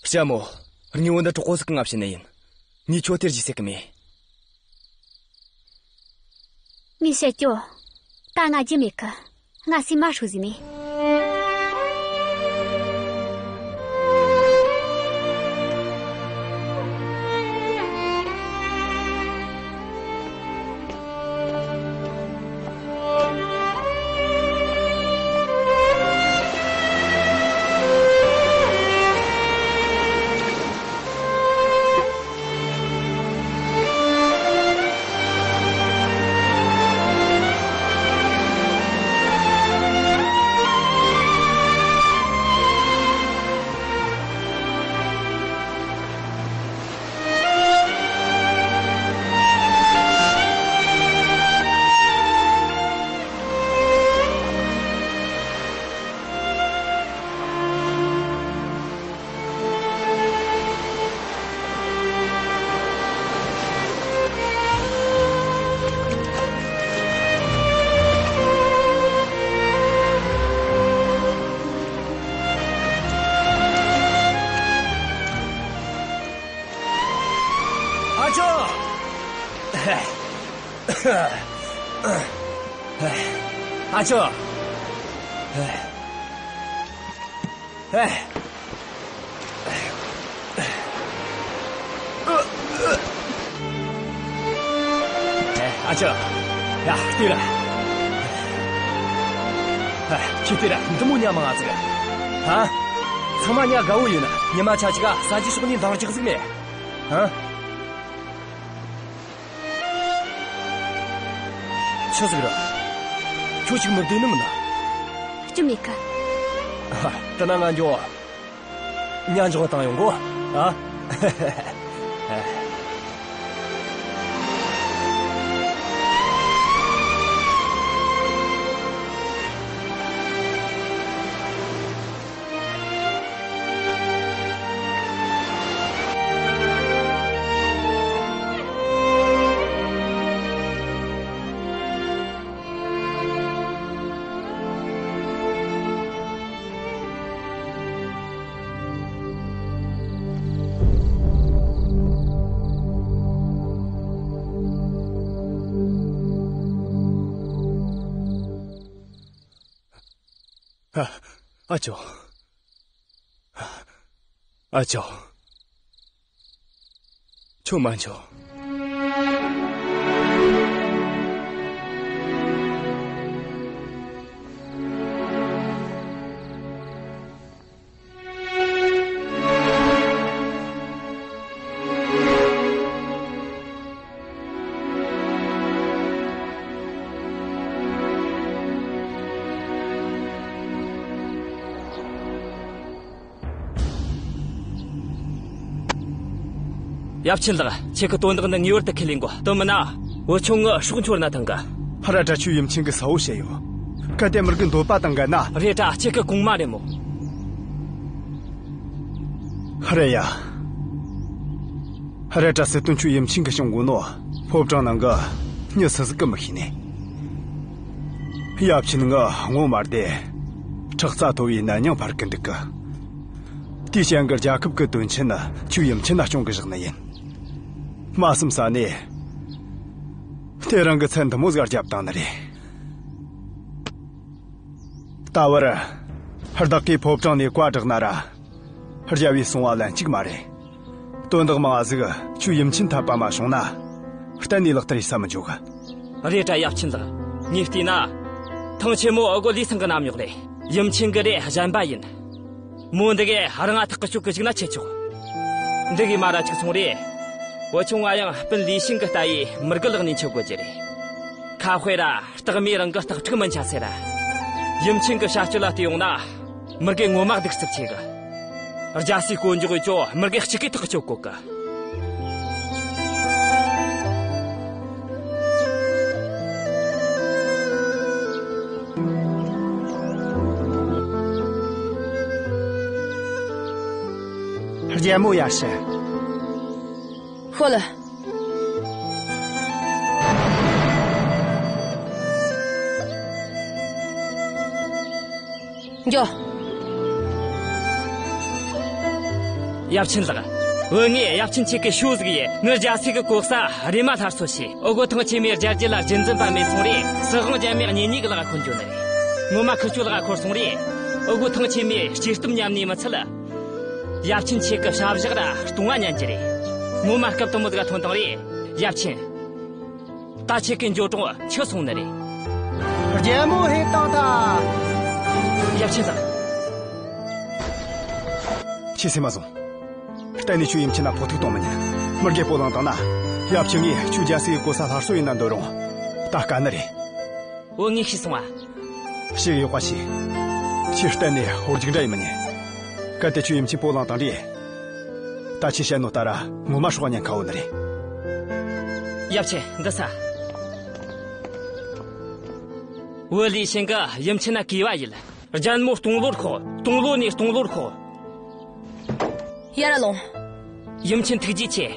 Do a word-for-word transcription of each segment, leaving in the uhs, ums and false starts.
ལྕམ་མོ། དངོས་པོ་འདི་གྲོགས་པོ་ཟིག་གིས་ང་བྱིན་ནི་ཡིན། ངས་ཁྱོད་དེར་བརྗེས་ཟེར་གི་མེད། ངས་བཤད་རྒྱུ། ད་ང་རྒྱུ་མེད་གི། ང་སྲིད་མ་ཧྲུའུ་ཟིག་མེད། ཨ་ཅོ། ཨ་ཅོ། ཨེ། ཨ་ཅོ། ཡ། ལྟོས་ར། ཨ། ཁྱོས་ལྟོས་ར། འདི་མོ་ཉ་མང་ང་ཟིག་ཧ། ཚང་མ་ཉ་དགའ་བོ་ཡོད་ན། ཉི་མ་ཆ་གཅིག་ག་ཟ་རྒྱུ་ཕྱོགས་ནས་འདང་རྒྱག་ཟིག་མེད། ཧ། ཆི་ཟིག་རེད། ཁྱོད་ཅིག་མི་བདེ་ནི་མིན་ན། སྐྱིད་མེད་གི། ཧ། དེ་ན་ང་འགྱོ། ཉ་འཇོག་བཏང་ཡོང་གོ། ཨ། ཨ། ཨ་ཅོ། ཨ་ཅོ། ཁྱོད་མ་འགྱོ། ཡབ་ཆེན་ལགས། ཁྱེད་ཀྱི་དོན་དག་འདི་ངེས་པར་དུ་ཁས་ལེན་དགོས། དོན་མིན་ན་བུ་ཆུང་ངའི་སྲོག་འཆོར་ན་ཐང་གི། ཧ་ར་དྲ། ཁྱོས་ཡུམ་ཆེན་གི་གསལ་བོ་བཤད་ཡོད། གལ་ཏེ་མི་རྒན་འདོད་པ་དང་འགལ་ན། རེད་དྲ། ཁྱེད་ཀྱི་གོང་མ་རེད་མོ། ཧ་ར་ཡ། ཧ་ར་དྲ། སྲིད་དོན་ཁྱོད་ཡུམ་ཆེན་གིས་སྐྱོང་དགོས་ནོ། ཕོ་བྲང་ནང་གི་མྱི་སུ་ཟིག་གིས་མི་ཤེས་ནས། ཡབ་ཆེན་ངའི་ངོ་མ་བདེ། ཁྲག་རྩ་མཐོ་བའི་ནད་རྙིང་འཕར་གི་འདུག་གི། དེའི་རྐྱེན་གྱིས་རྒྱལ་ཁབ་ཀྱི་དོན་ཆེན་ནི་ཁྱོད་ཡུམ་ཆེན་ན་སྐྱོང་གི་བཞག་ནི་ཡིན། མ་བསམ་ས་ནས། དེ་རིང་གི་ཚད་འདི་མོ་ཟིག་བརྒྱབ་བཏང་ནི་རེད། ད་བར་བདག་གིས་ཕོ་བྲང་ནས་བཀའ་བསྒྲགས་ན་ར། རྒྱལ་བོས་གསུང་བ་ལན་གཅིག་མ་རེད། དོན་དག་མང་ང་ཟིག་ཁྱོས་ཡུམ་ཆེན་འཐད་པ་མ་བྱུང་ན། གཏན་ནས་ལག་བསྟར་ཡེད་ས་མི་འཇུག་གི། རེད་དྲ་ཡབ་ཆེན་ལགས། ངས་བལྟས་ན། ཐང་ཆེན་མོ་འུ་གོ་ལི་ཚང་གི་ནམ་ཉོག་རེད། ཡུམ་ཆེན་གི་རེད། གཞན་པ་ཡིན། མོ་འདི་གས་རང་ང་ཐག་གི་གཅོད་གི་བཅུག་ན་ཆི་ཆོག་འདི་གས་མ་ར་ཆིག་སོང་རེད། བུ་ཆུང་ང་ཡང་སྤུན་ལི་ཤིང་གི་ལྟ་ཡི་མི་རྒན་ལག་ནས་འཆི་དགོས་རྒྱུ་རེད། ཁ་དཔེ་ར། སྟག་མས་རང་གི་སྟག་ཕྲུག་མི་འཆའ་ཟེར་ར། ཡུམ་ཆེན་གི་བྱ་སྤྱོད་ལ་བལྟས་ཡོང་ན། མི་རྒན་ངོ་མ་གདུག་རྩུབ་ཆེ་གི། རྒྱལ་སྲས་དཀོན་མཆོག་གིས་ཁྱོད་མི་རྒན་གཅིག་གི་ཐག་གཅོད་གོ་གི། རྒྱལ་མོ་ཡར་ཞུ། ཤོད་ལ། འགྱོ། ཡབ་ཆེན་ལགས། བུ་ངས་ཡབ་ཆེན་ཁྱེད་ཀྱི་ཤུལ་ཟིག་ཡས། ངའི་རྒྱལ་སྲས་ཀྱི་གོ་ས་རེམ་མ་སླར་གསོ་བྱས། འུ་གོ་ཐང་ཆེན་མོའི་རྒྱལ་རྒྱུད་ལ་རྒྱུན་འཛིན་པ་མེད་སོང་རེ། སྲིད་དབང་རྒྱལ་མོ་གཉེན་ཉེ་གི་ལག་འཁོར་འགྱོ་ནི་རེད། ངོ་མ་ཁིར་ཆོའི་ལག་འཁོར་སོང་རེ། འུ་གོ་ཐང་ཆེན་མོས་སྐྱེ་སྟོབས་ཉམས་ནས་མི་ཚད། ཡབ་ཆེན་ཁྱེད་ཀྱི་ཞབས་བཞག་ར་སྟོང་བ་ཉན་རྒྱུ་རེད། ངོ་མ་སྐབས་དང་མོ་ཟིག་ཐོན་དང་རེ། ཡབ་ཆེན། ད་ཁྱེད་ཀྱི་འགྱོ་གྲོང་ཆི་སོང་ནི་རེད། རྒྱལ་མོ་ཧེ་བཏང་ད། ཡབ་ཆེན་ལགས། ཁྱེད་སེམས་མ་བཟུང་། གཏན་ནས་ཁྱོད་ཡུམ་ཆེན་ན་ཕོག་ཐུག་གཏོང་མི་ཉན། མི་རྒས་པོ་ལངས་བཏང་ན། ཡབ་ཆེན་ངས་ཁྱོད་རྒྱལ་སྲས་ཀྱི་གོ་ས་སླར་གསོ་ཡེད་ན་འདོད་རུང་། ད་དཀའ་ནི་རེད། འོ་ངས་ཤེས་སོང་ཨ། ཤེས་གི་ཡོད་པ་ཤེས། ཁྱོད་གཏན་ནས་ཧོར་རྒྱུག་འདྲ་ཡེད་མི་ཉན། གལ་ཏེ་ཁྱོད་ཡུམ་ཆེན་པོ་ལངས་བཏང་རེ། ད་ཁྱོས་བཤད་ནོ་ལྟར་ངོ་མ་སྲོག་ཉེན་ཁ་ཡོད་ནི་རེད། ཡབ་ཆེན་འདི་ས། བུ་ལི་ཤིན་གི་ཡུམ་ཆེན་ན་གུས་པ་ཡིན། རྒྱལ་མོ་སྟོང་ལོར་ཤོག། སྟོང་ལོ་ནས་སྟོང་ལོར་ཤོག། ཡར་ལོངས། ཡུམ་ཆེན་ཐུགས་རྗེ་ཆེ།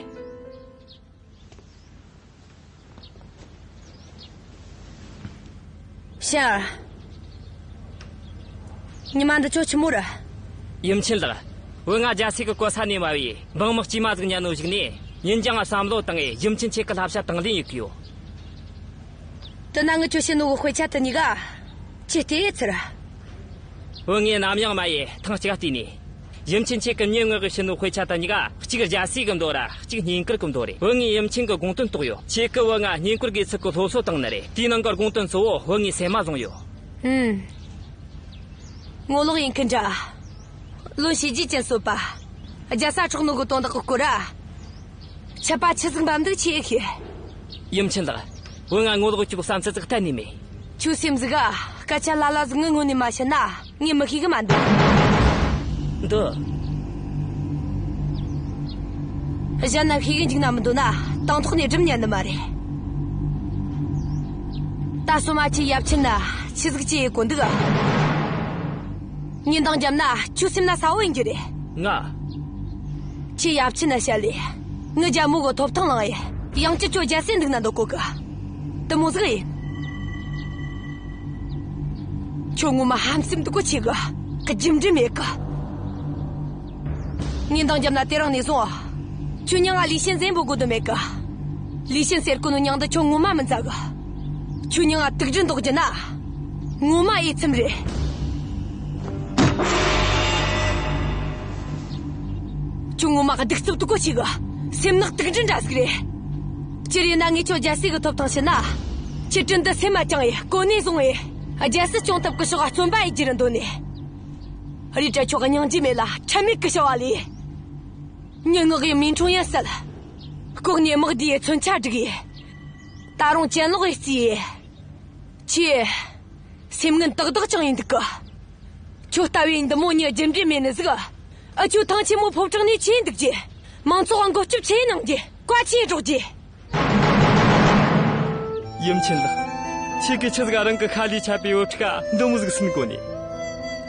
ཤར། ཉི་མ་འདི་ཆོ་ཆི་མོ་རེད། ཡུམ་ཆེན་ལགས། བུ་ང་རྒྱལ་སྲས་ཀྱི་གོ་ས་ནས་མ་བུས་འབངས་མི་དཀྱུས་མ་ཟིག་ཉན་ནོ་ཞིག་ནས། ཉིན་རྒྱང་བསམ་བློ་བཏང་ངས་ཡུམ་ཆེན་ཁྱེད་ཀྱི་བསླབ་བྱ་དང་ལེན་ཡེད་གི་ཡོད། དེ་ན་ངི་ཆོ་བྱིན་ནོ་གི་དཔེ་ཆ་དེ་གཉིས་ཀ་ཅི་སྟེ་ཡེད་ཚར། བུ་ངས་ནམ་ཡང་མ་ཡེད། ཐེངས་གཅིག་བལྟས་ནས། ཡུམ་ཆེན་ཁྱེད་ཀྱི་ཉེ་ངོ་གི་བྱིན་ནོ་དཔེ་ཆ་དེ་གཉིས་ཀ་གཅིག་རྒྱལ་སྲས་གི་མདོ་ར་གཅིག་བསྙེན་བཀུར་གི་མདོ་རེད། བུ་ངས་ཡུམ་ཆེན་གི་དགོངས་དོན་རྟོགས་ཡོད། ཁྱེད་ཀྱིས་བུ་ང་བསྙེན་བཀུར་དགེ་ཚུལ་གི་སློབ་གསོ་བཏང་ནི་རེད། དེའི་ནང་གི་དགོངས་དོན་གཙོ་བོ་བུ་ངས་སེམས་མ་བཟུང་ཡོད། ཨུམ། ངོ་ལོག་ཡིན་མཁན་འདྲ། བློན་བྱས་རྗེས་ཅན་གསོད་པ། རྒྱལ་ས་འཕྲོག་ནོ་གི་དོན་དག་གི་སྐོར་ར། ཆད་པ་ཆི་ཟིག་འབབ་འདུག་ཆི་ཡེ་ཤེས། ཡུམ་ཆེན་ལགས། བུ་ང་ངོ་ལོག་རྒྱུག་བསམ་ཚུལ་ཟིག་གཏན་ནས་མེད། ཁྱོད་སེམས་ཟིག་ག་སྐད་ཆ་ལ་ལ་ཟིག་ངའི་ངོ་ནས་མ་བཤད་ན་ངས་མི་ཤེས་གི་མ་འདུག། འདི། གཞན་ན་ཤེས་གི་འཇུག་ན་མི་འདོད་ན་དང་ཐོག་ནས་སྒྲུབ་ཉན་ནི་མ་རེད། ད་སོ་མ་ཁྱེད་ཡབ་ཆེན་ན་ཆི་ཟིག་ཅི་ཡེ་གོ་འདུག་ཨ། ཉིན་དང་འཇབ་ན་ཁྱོད་སེམས་ན་ས་བོ་ཡིན་རྒྱུ་རེད། ང་། ཁྱེད་ཡབ་ཆེན་ན་བཤད་ལས། ངི་རྒྱལ་མོ་གི་ཐོབ་ཐང་བླངས་ཡེ། ཡང་ཅི་ཁྱོད་རྒྱལ་སྲས་འདུག་ན་འདོད་གོ་གི། དེ་མོ་ཟིག་ཡིན། ཁྱོད་ངོ་མ་ཧམ་སེམས་འདུག་གོ་ཆེ་གི། རྒྱུ་འབྲས་མེད་གི། ངས་འདང་བརྒྱབ་ན་དེ་རིང་ནས་བཟུང་། ཁྱོད་མྱིང་ང་ལི་ཤིན་ཟེར་འབོད་དགོས་དོན་མེད་གི། ལི་ཤིན་ཟེར་གོ་ནོ་མྱིང་འདི་ཁྱོད་ངོ་མ་མི་མཛའ་གི། ཁྱོད་མྱིང་ང་དུག་སྦྲུལ་འདོགས་རྒྱུ་ན། ངོ་མ་འོས་འཚམ་རེད། ཁྱོད་ངོ་མ་གདུག་རྩུབ་འདུག་གོ་ཆེ་གི། སེམས་ནག་དུག་སྦྲུལ་འདྲ་ཟིག་རེད། སྤྱིར་ཡིན་ན་ངས་ཁྱོད་རྒྱལ་སྲས་གི་ཐོབ་ཐང་བྱིན་ན། ཁྱེད་དྲིན་འདི་སེམས་མ་བཅངས་ཡེ་གོ་གནས་བཟུང་ཡེ། རྒྱལ་སྲིད་སྐྱོང་ཐབས་གི་ཕྱོགས་བརྩོན་པ་ཡེ་རྒྱུ་རེད་འདོད་ནས། རེད་དྲ་ཁྱོད་སྙིང་རྗེ་མེད་ལ་ཁྲེལ་མེད་གི་བྱ་བ་ལས། མྱི་ངག་གི་མིང་ཁྲོང་ཡན་བསད། ལྐོག་ནས་དམག་བསྡུས་ཡེ་མཚོན་ཆ་བསྒྲིགས་ཡེ། ད་རུང་གྱེན་ལོག་ཡེ་བརྩིས་ཡེ། ཁྱེད། སེམས་ངན་ཏག་ཏག་ཅང་ཡིན་འདུག་གི། ཁྱོད་ལྟ་བུའི་འདི་མོ་མྱི་རྒྱུ་འབྲས་མེད་ནི་ཟིག། ཨ་ཁྱོད་ཐང་ཆེན་མོ་ཕོ་བྲང་ནས་ཆི་ཡེ་འདུག་རྒྱུ། མང་ཚོགས་མགོ་སྐྱོབ་ཆི་ཡེ་གནང་རྒྱུ། བཀའ་ཆི་ཡེ་སྒྲོག་རྒྱུ། ཡུམ་ཆེན་ལགས། ཁྱེད་ཀྱིས་ཆི་ཟིག་རང་གི་ཤ་ལས་ཆད་པའི་བུ་ཕྲུག་འདི་མོ་ཟིག་སུན་གོ་ནས།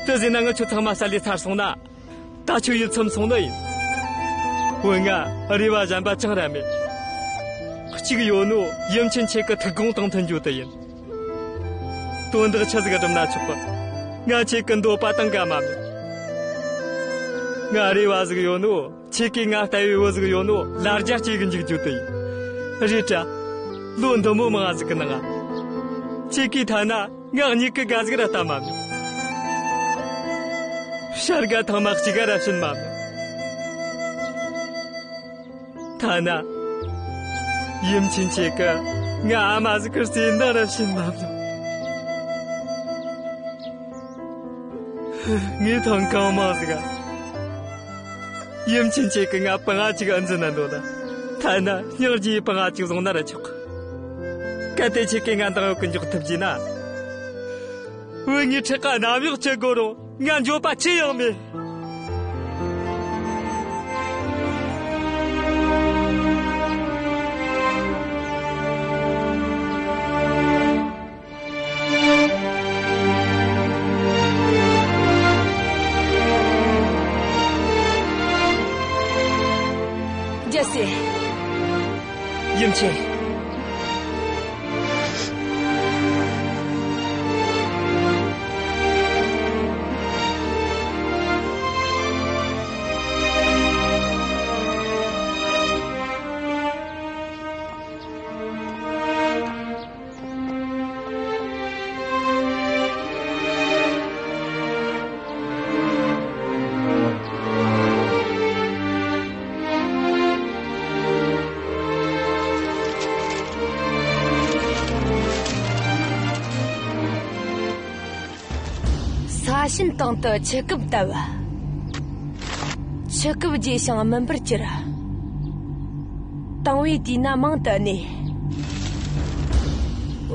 དེ་ཟེར་ན་ངི་ཆོ་ཚང་མ་བསད་ལས་ཚར་སོང་ན། ད་ཁྱོད་ཡིད་ཚིམ་སོང་ནི་ཡིན། བུ་ང་རེ་བ་གཞན་པ་ཅང་ར་མེད། གཅིག་ཡོད་ནོ་ཡུམ་ཆེན་ཁྱེད་ཀྱི་ཐུགས་དགོངས་དང་མཐུན་རྒྱུ་དེ་ཡིན། དོན་དག་ཆི་ཟིག་སྒྲུབ་ན་ཆོག་གི། ང་ཁྱེད་ཀྱི་འདོད་པ་དང་འགལ་མ་མེད། ང་རེ་བ་ཟིག་ཡོད་ནོ། ཁྱེད་ཀྱིས་ང་ལྟ་བུའི་བུ་ཟིག་ཡོད་ནོ་ལ་རྒྱ་སྐྱེ་གི་འཇུག་རྒྱུ་དེ་ཡིན། རེད་དྲ། ལོ་འདི་མོ་མང་ཟིག་གི་ནང་ང་། ཁྱེད་ཀྱིས་ཐ་ན་ང་མྱིག་གི་དགའ་ཟིག་ར་ལྟ་མ་མྱོང་། བྱ་དགའ་ཐེངས་མ་གཅིག་ག་ར་བྱིན་མ་མྱོང་། ཐ་ན། ཡུམ་ཆེན་ཁྱེད་ཀྱིས་ང་ཨ་མ་ཟིག་གི་རྩེ་འདང་ར་བྱིན་མ་མྱོང་། ངས་ཐེངས་གང་མང་ཟིག་ག། ཡུམ་ཆེན་ཁྱེད་ཀྱིས་ང་པང་ང་གཅིག་ཨ་འཛིན་ན་འདོད་ན། ཐ་ན་སྙིང་རྗེའི་པང་ང་གཅིག་བཟུང་ན་ར་ཆོག་གི། གལ་ཏེ་ཁྱེད་ཀྱིས་ང་འདང་ཡོད་གི་འཇོག་ཐུབ་རྒྱུ་ན། བུ་ངའི་ཕྲག་ག་ནམ་གཡོག་བྱེད་དགོས་རུང་ང་འགྱོད་པ་ཅི་ཡང་མེད། རྒྱལ་སྲས། ཡུམ་ཆེན། ཨ། ཤིན་སྟེང་དུ་ཆུ་ཀུབ་བཏབ། ཆུ་ཀུབ་རྒྱས་ཤིང་སྨིན་པར་གྱུར། དྭངས་པའི་དུས་ན་མང་དུ་གནས།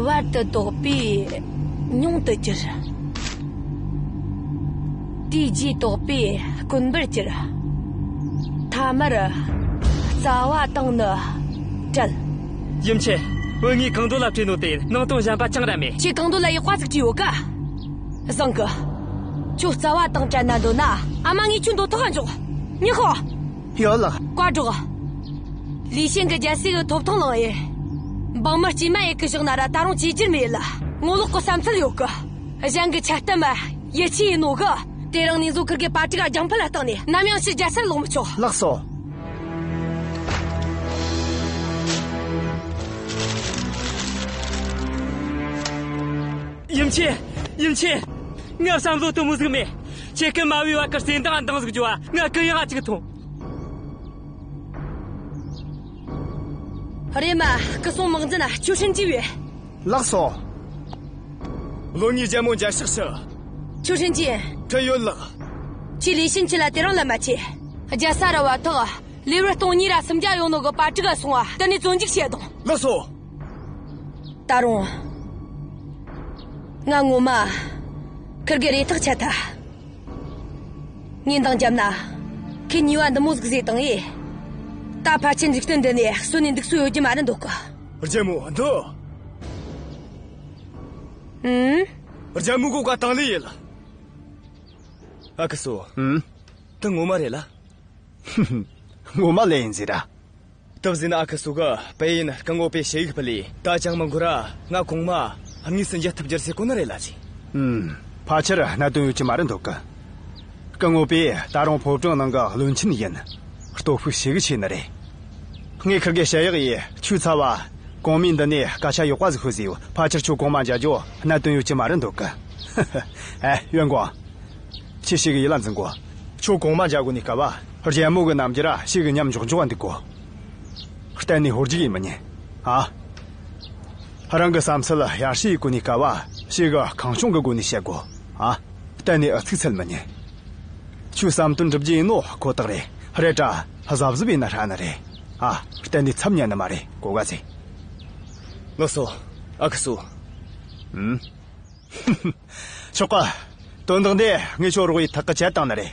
བར་དུ་དོགས་པས་ཉུང་དུ་གྱུར། དུས་རྒྱས་དོགས་པས་དཀོན་པར་གྱུར། ཐ་མར་རྩ་བ་དང་ནི་བྲལ། ཡུམ་ཆེ། བུ་ངས་གང་འདོད་ལ་བྲིས་ནོ་དེ་ནང་དོན་གཞན་པ་ཅང་ར་མེད། ཁྱེད་གང་འདོད་ལ་ཡག་པ་ཟིག་བྲིས་ཡོད་ཀ། བཟང་གི། ཁྱོད་རྩ་བ་དང་བྲལ་ན་འདོད་ན། ཨ་མ་ངས་ཁྱོད་འདོད་ཐོག་ག་འཇོག། མྱི་ཤོག། ཡོད་ལགས། བཀའ་སྒྲོགས། ལི་ཤིན་གི་རྒྱལ་སྲས་གི་ཐོབ་ཐང་བླངས་ཡེ། འབངས་མི་དཀྱུས་མ་ཡེ་གི་བཞག་ན་ར་ད་རུང་བཅོས་བསྒྱུར་མེད་ལ། ངོ་ལོག་གི་བསམ་ཚུལ་ཡོད་གི། གཞན་གི་འཆལ་གཏམ་ཡིད་ཆེས་ཡིན་ནོ་གི། དེ་རིང་ནས་བཟུང་ཁུར་གེ་པ་ཏྲིག་ག་རྒྱང་ཕུད་ལ་བཏང་ནས་ནམ་ཡང་ཕྱི་རྒྱལ་སར་ལོག་མི་ཆོག། ལགས་སོ། ཡུམ་ཆེ། ཡུམ་ཆེ། ངའི་བསམ་བློ་དེ་མོ་ཟིག་མེད། ཁྱེད་ཀྱི་མ་བུའི་བ་གི་བརྩེ་འདང་འདང་ཟིག་རྒྱུ་བ་ང་གུ་ཡངས་ཅིག་ཐོངས། རེམ་མ་སྐུ་སྲུང་དམག་འཛིན་ཁྱོད་ཧྲིན་ཅི་བས། ལགས་སོ། བློན་ངའི་རྒྱལ་མོ་མཇལ་ཕྱག་ཞུ། ཁྱོད་ཧྲིན་ཅི། ཕྲན་ཡོད་ལགས། ཁྱེད་ལི་ཤིན་ཁྱེད་ལ་དེ་རིང་ལ་མ་ཆེ། རྒྱལ་ས་ར་བ་ཐག་ལེ་བར་སྟོང་གཉིས་ར་སུམ་བརྒྱ་ཡོད་ནོ་གི་པ་ཏྲིག་ག་སོང་བ་དེ་ནས་བཙོན་འཇུག་བྱེད་དང་། ལགས་སོ། ད་རུང་། ང་ངོ་མ་ཁུར་གི་རེ་ཐག་ཆད་ཐལ། ངས་འདང་བརྒྱབ་ན། ཁོས་ཉེས་པ་འདི་མོ་ཟིག་བཟོས་བཏང་ཡེ། ད་ཕལ་ཆེར་འཇིག་རྟེན་འདི་ནས་གསོན་ནས་འདུག་སྲོལ་ཡོད་རྒྱུ་མ་རེད་འདོད་གི། རྒྱལ་མོ་འདི། ཨུམ། རྒྱལ་མོ་གི་བཀའ་དང་ལེན་ཡེད། ཨ་ཁུ་སོ། ཨུམ། དེ་ངོ་མ་རེད་ལ། ངོ་མ་ལོས་ཡིན་ཟེར་ར། དེ་བཟོས་ན་ཨ་ཁུ་སོ་གིས་པེ་ཡིན་སྐུ་ངོ་པའི་ཞུ་ཡིག་ཕུལ་ལེ། ད་ཅང་མི་འགོར་ར་ང་གོང་མ་དངོས་སུ་མཇལ་ཐུབ་རྒྱུ་རེད་ཟེར་གོ་ནི་རེད་ལ་ཟེར། ཨུམ། ཕལ་ཆེར་གནད་དོན་ཡོད་རྒྱུ་མ་རེད་འདོད་གི། སྐུ་ངོ་པས་ད་རུང་ཕོ་བྲང་ནང་གི་བློན་ཆེན་ཡིན། སྟོབས་ཤུགས་ཞེ་གི་ཆེ་ནི་རེད། ངས་ཁུར་གེ་ཞུ་ཡག་ཡེ་ཁྱོའི་ཚབ་བ་གོང་མའི་མདུན་ནས་སྐད་ཆ་ཡག་པ་ཟིག་ཤོད་ཟེར་ཡོད། ཕལ་ཆེར་ཁྱོད་གོང་མ་མཇལ་རྒྱུ་གནད་དོན་ཡོད་རྒྱུ་མ་རེད་འདོད་གི། ཨེ། ཡོན་ཀོང་། ཁྱོས་ཞེ་གི་ཡིད་ལ་འཛིན་གོ། ཁྱོད་གོང་མ་མཇལ་གོ་ནི་སྐབས་བ། རྒྱལ་མོ་གི་རྣམ་འགྱུར་ཞེ་གི་ཉམས་འཇོག་འཇོག་ག་འདུག་གོ། གཏན་ནས་ཧོལ་རྒྱུག་ཡེད་མི་ཉན། ཨ། རང་གི་བསམ་ཚུལ་ཡར་ཞུ་ཡེད་གོ་ནི་སྐབས་བ། ཞེ་གི་ཁེངས་སྐྱུང་གི་སྒོ་ནས་བཤད་གོ། ཨ། གཏན་ནས་ཨུ་ཚུགས་འཚོལ་མི་ཉན། ཁྱོའི་བསམ་དོན་འགྲུབ་རྒྱུ་ཡིན་ནོ་ཁོ་ཐག་རེད། རེད་དྲ་གཟབ་གཟབ་ཡེད་ན་ཧྲ་ནི་རེད། ཨ། གཏན་ནས་འཚབ་ཉན་ནི་མ་རེད། གོ་ག་ཟེ། ལགས་སོ། ཨ་ཁུ་སོ། ཨུམ། ཆོག་གི། དོན་དག་འདི་ངས་ཁྱོད་རོགས་ཡེད་ཐག་གི་བཅད་བཏང་ནི་རེད།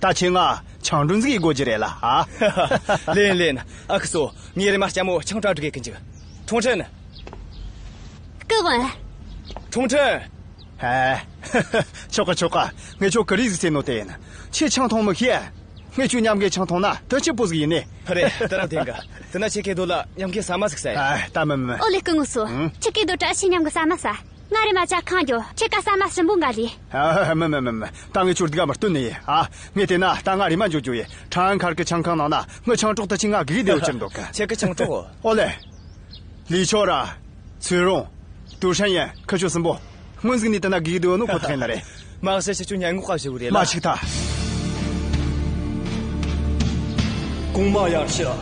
ད་ཁྱོས་ང་ཆང་མགྲོན་ཟིག་ཡེད་དགོས་རྒྱུ་རེད་ལ། ཨ། ལེན་ལེན། ཨ་ཁུ་སོ། ངས་རེམ་མ་ལྕམ་མོ་ཆང་གྲ་སྒྲིག་གི་འཇུག། ཁྲུང་ཁྲིན། སྐུ་ངོ། ཁྲུང་ཁྲིན། ཧེ། ཆོག་གི་ཆོག་གི། ངས་ཁྱོད་ཀུ་རེ་ཟིག་ཟེར་ནོ་དེ་ཡིན། ཁྱོས་ཆང་འཐུང་མི་ཤེས། ངས་ཁྱོད་མཉམ་གི་ཆང་འཐུང་ན་དེ་ཆི་པོ་ཟིག་ཡིན་ནི། རེད། དེ་རང་བདེན་གི། དེ་ན་ཁྱེད་ཀའི་རྡོ་ལ་མཉམ་གི་ཟ་མ་ཟིག་ཟ། ཨ། ད་མིན་མིན། ཨོ་ལེ། སྐུ་ངོ་སོ། ཨང་། ཁྱེད་ཀའི་རྡོ་གྲ་ཕྱི་མཉམ་གི་ཟ་མ་ཟ། ང་རེམ་མ་ཇ་ཁང་འགྱོ། ཁྱེད་ཀ་ཟ་མ་ཞིམ་པོ་འགའ་ལས། ཨ། མིན་མིན་མིན་མིན། ད་ངས་ཁྱོད་སྡུག་ག་མི་སྟོན་ནི་ཡིན། ཨ། ངས་བལྟས་ན་ད་ང་རེམ་མ་འགྱོ་རྒྱུ་ཡིན། ཁྲང་ཁར་གི་ཆང་ཁང་ནང་ན་ངའི་ཆང་གྲོགས་དེ་ཆི་ང་སྒུག་བསྡད་ཡོད་རྒྱུ་འདོད་གི། ཁྱེད་ཀྱི་ཆང་གྲོགས། ཨོ་ལེ། ལི་ཆོ་ར། ཚུལ་རུང་། ཏུའུ་ཧྲན་ཡན། ཁི་ཆོ་གསུམ་པོ། སྔོན་ཟིག་ནས་དེ་ན་སྒུག་བསྡད་ཡོད་ནོ་ཁོ་ཐག་ཡིན་ནི་རེད། མ་གཞི་ཁྱེད་ཆོ་སྙན་ངག་པ་ཞིག་རེད་ལ། མ་ཞིག་ཐ། གོང་མ་ཡར་ཞུ།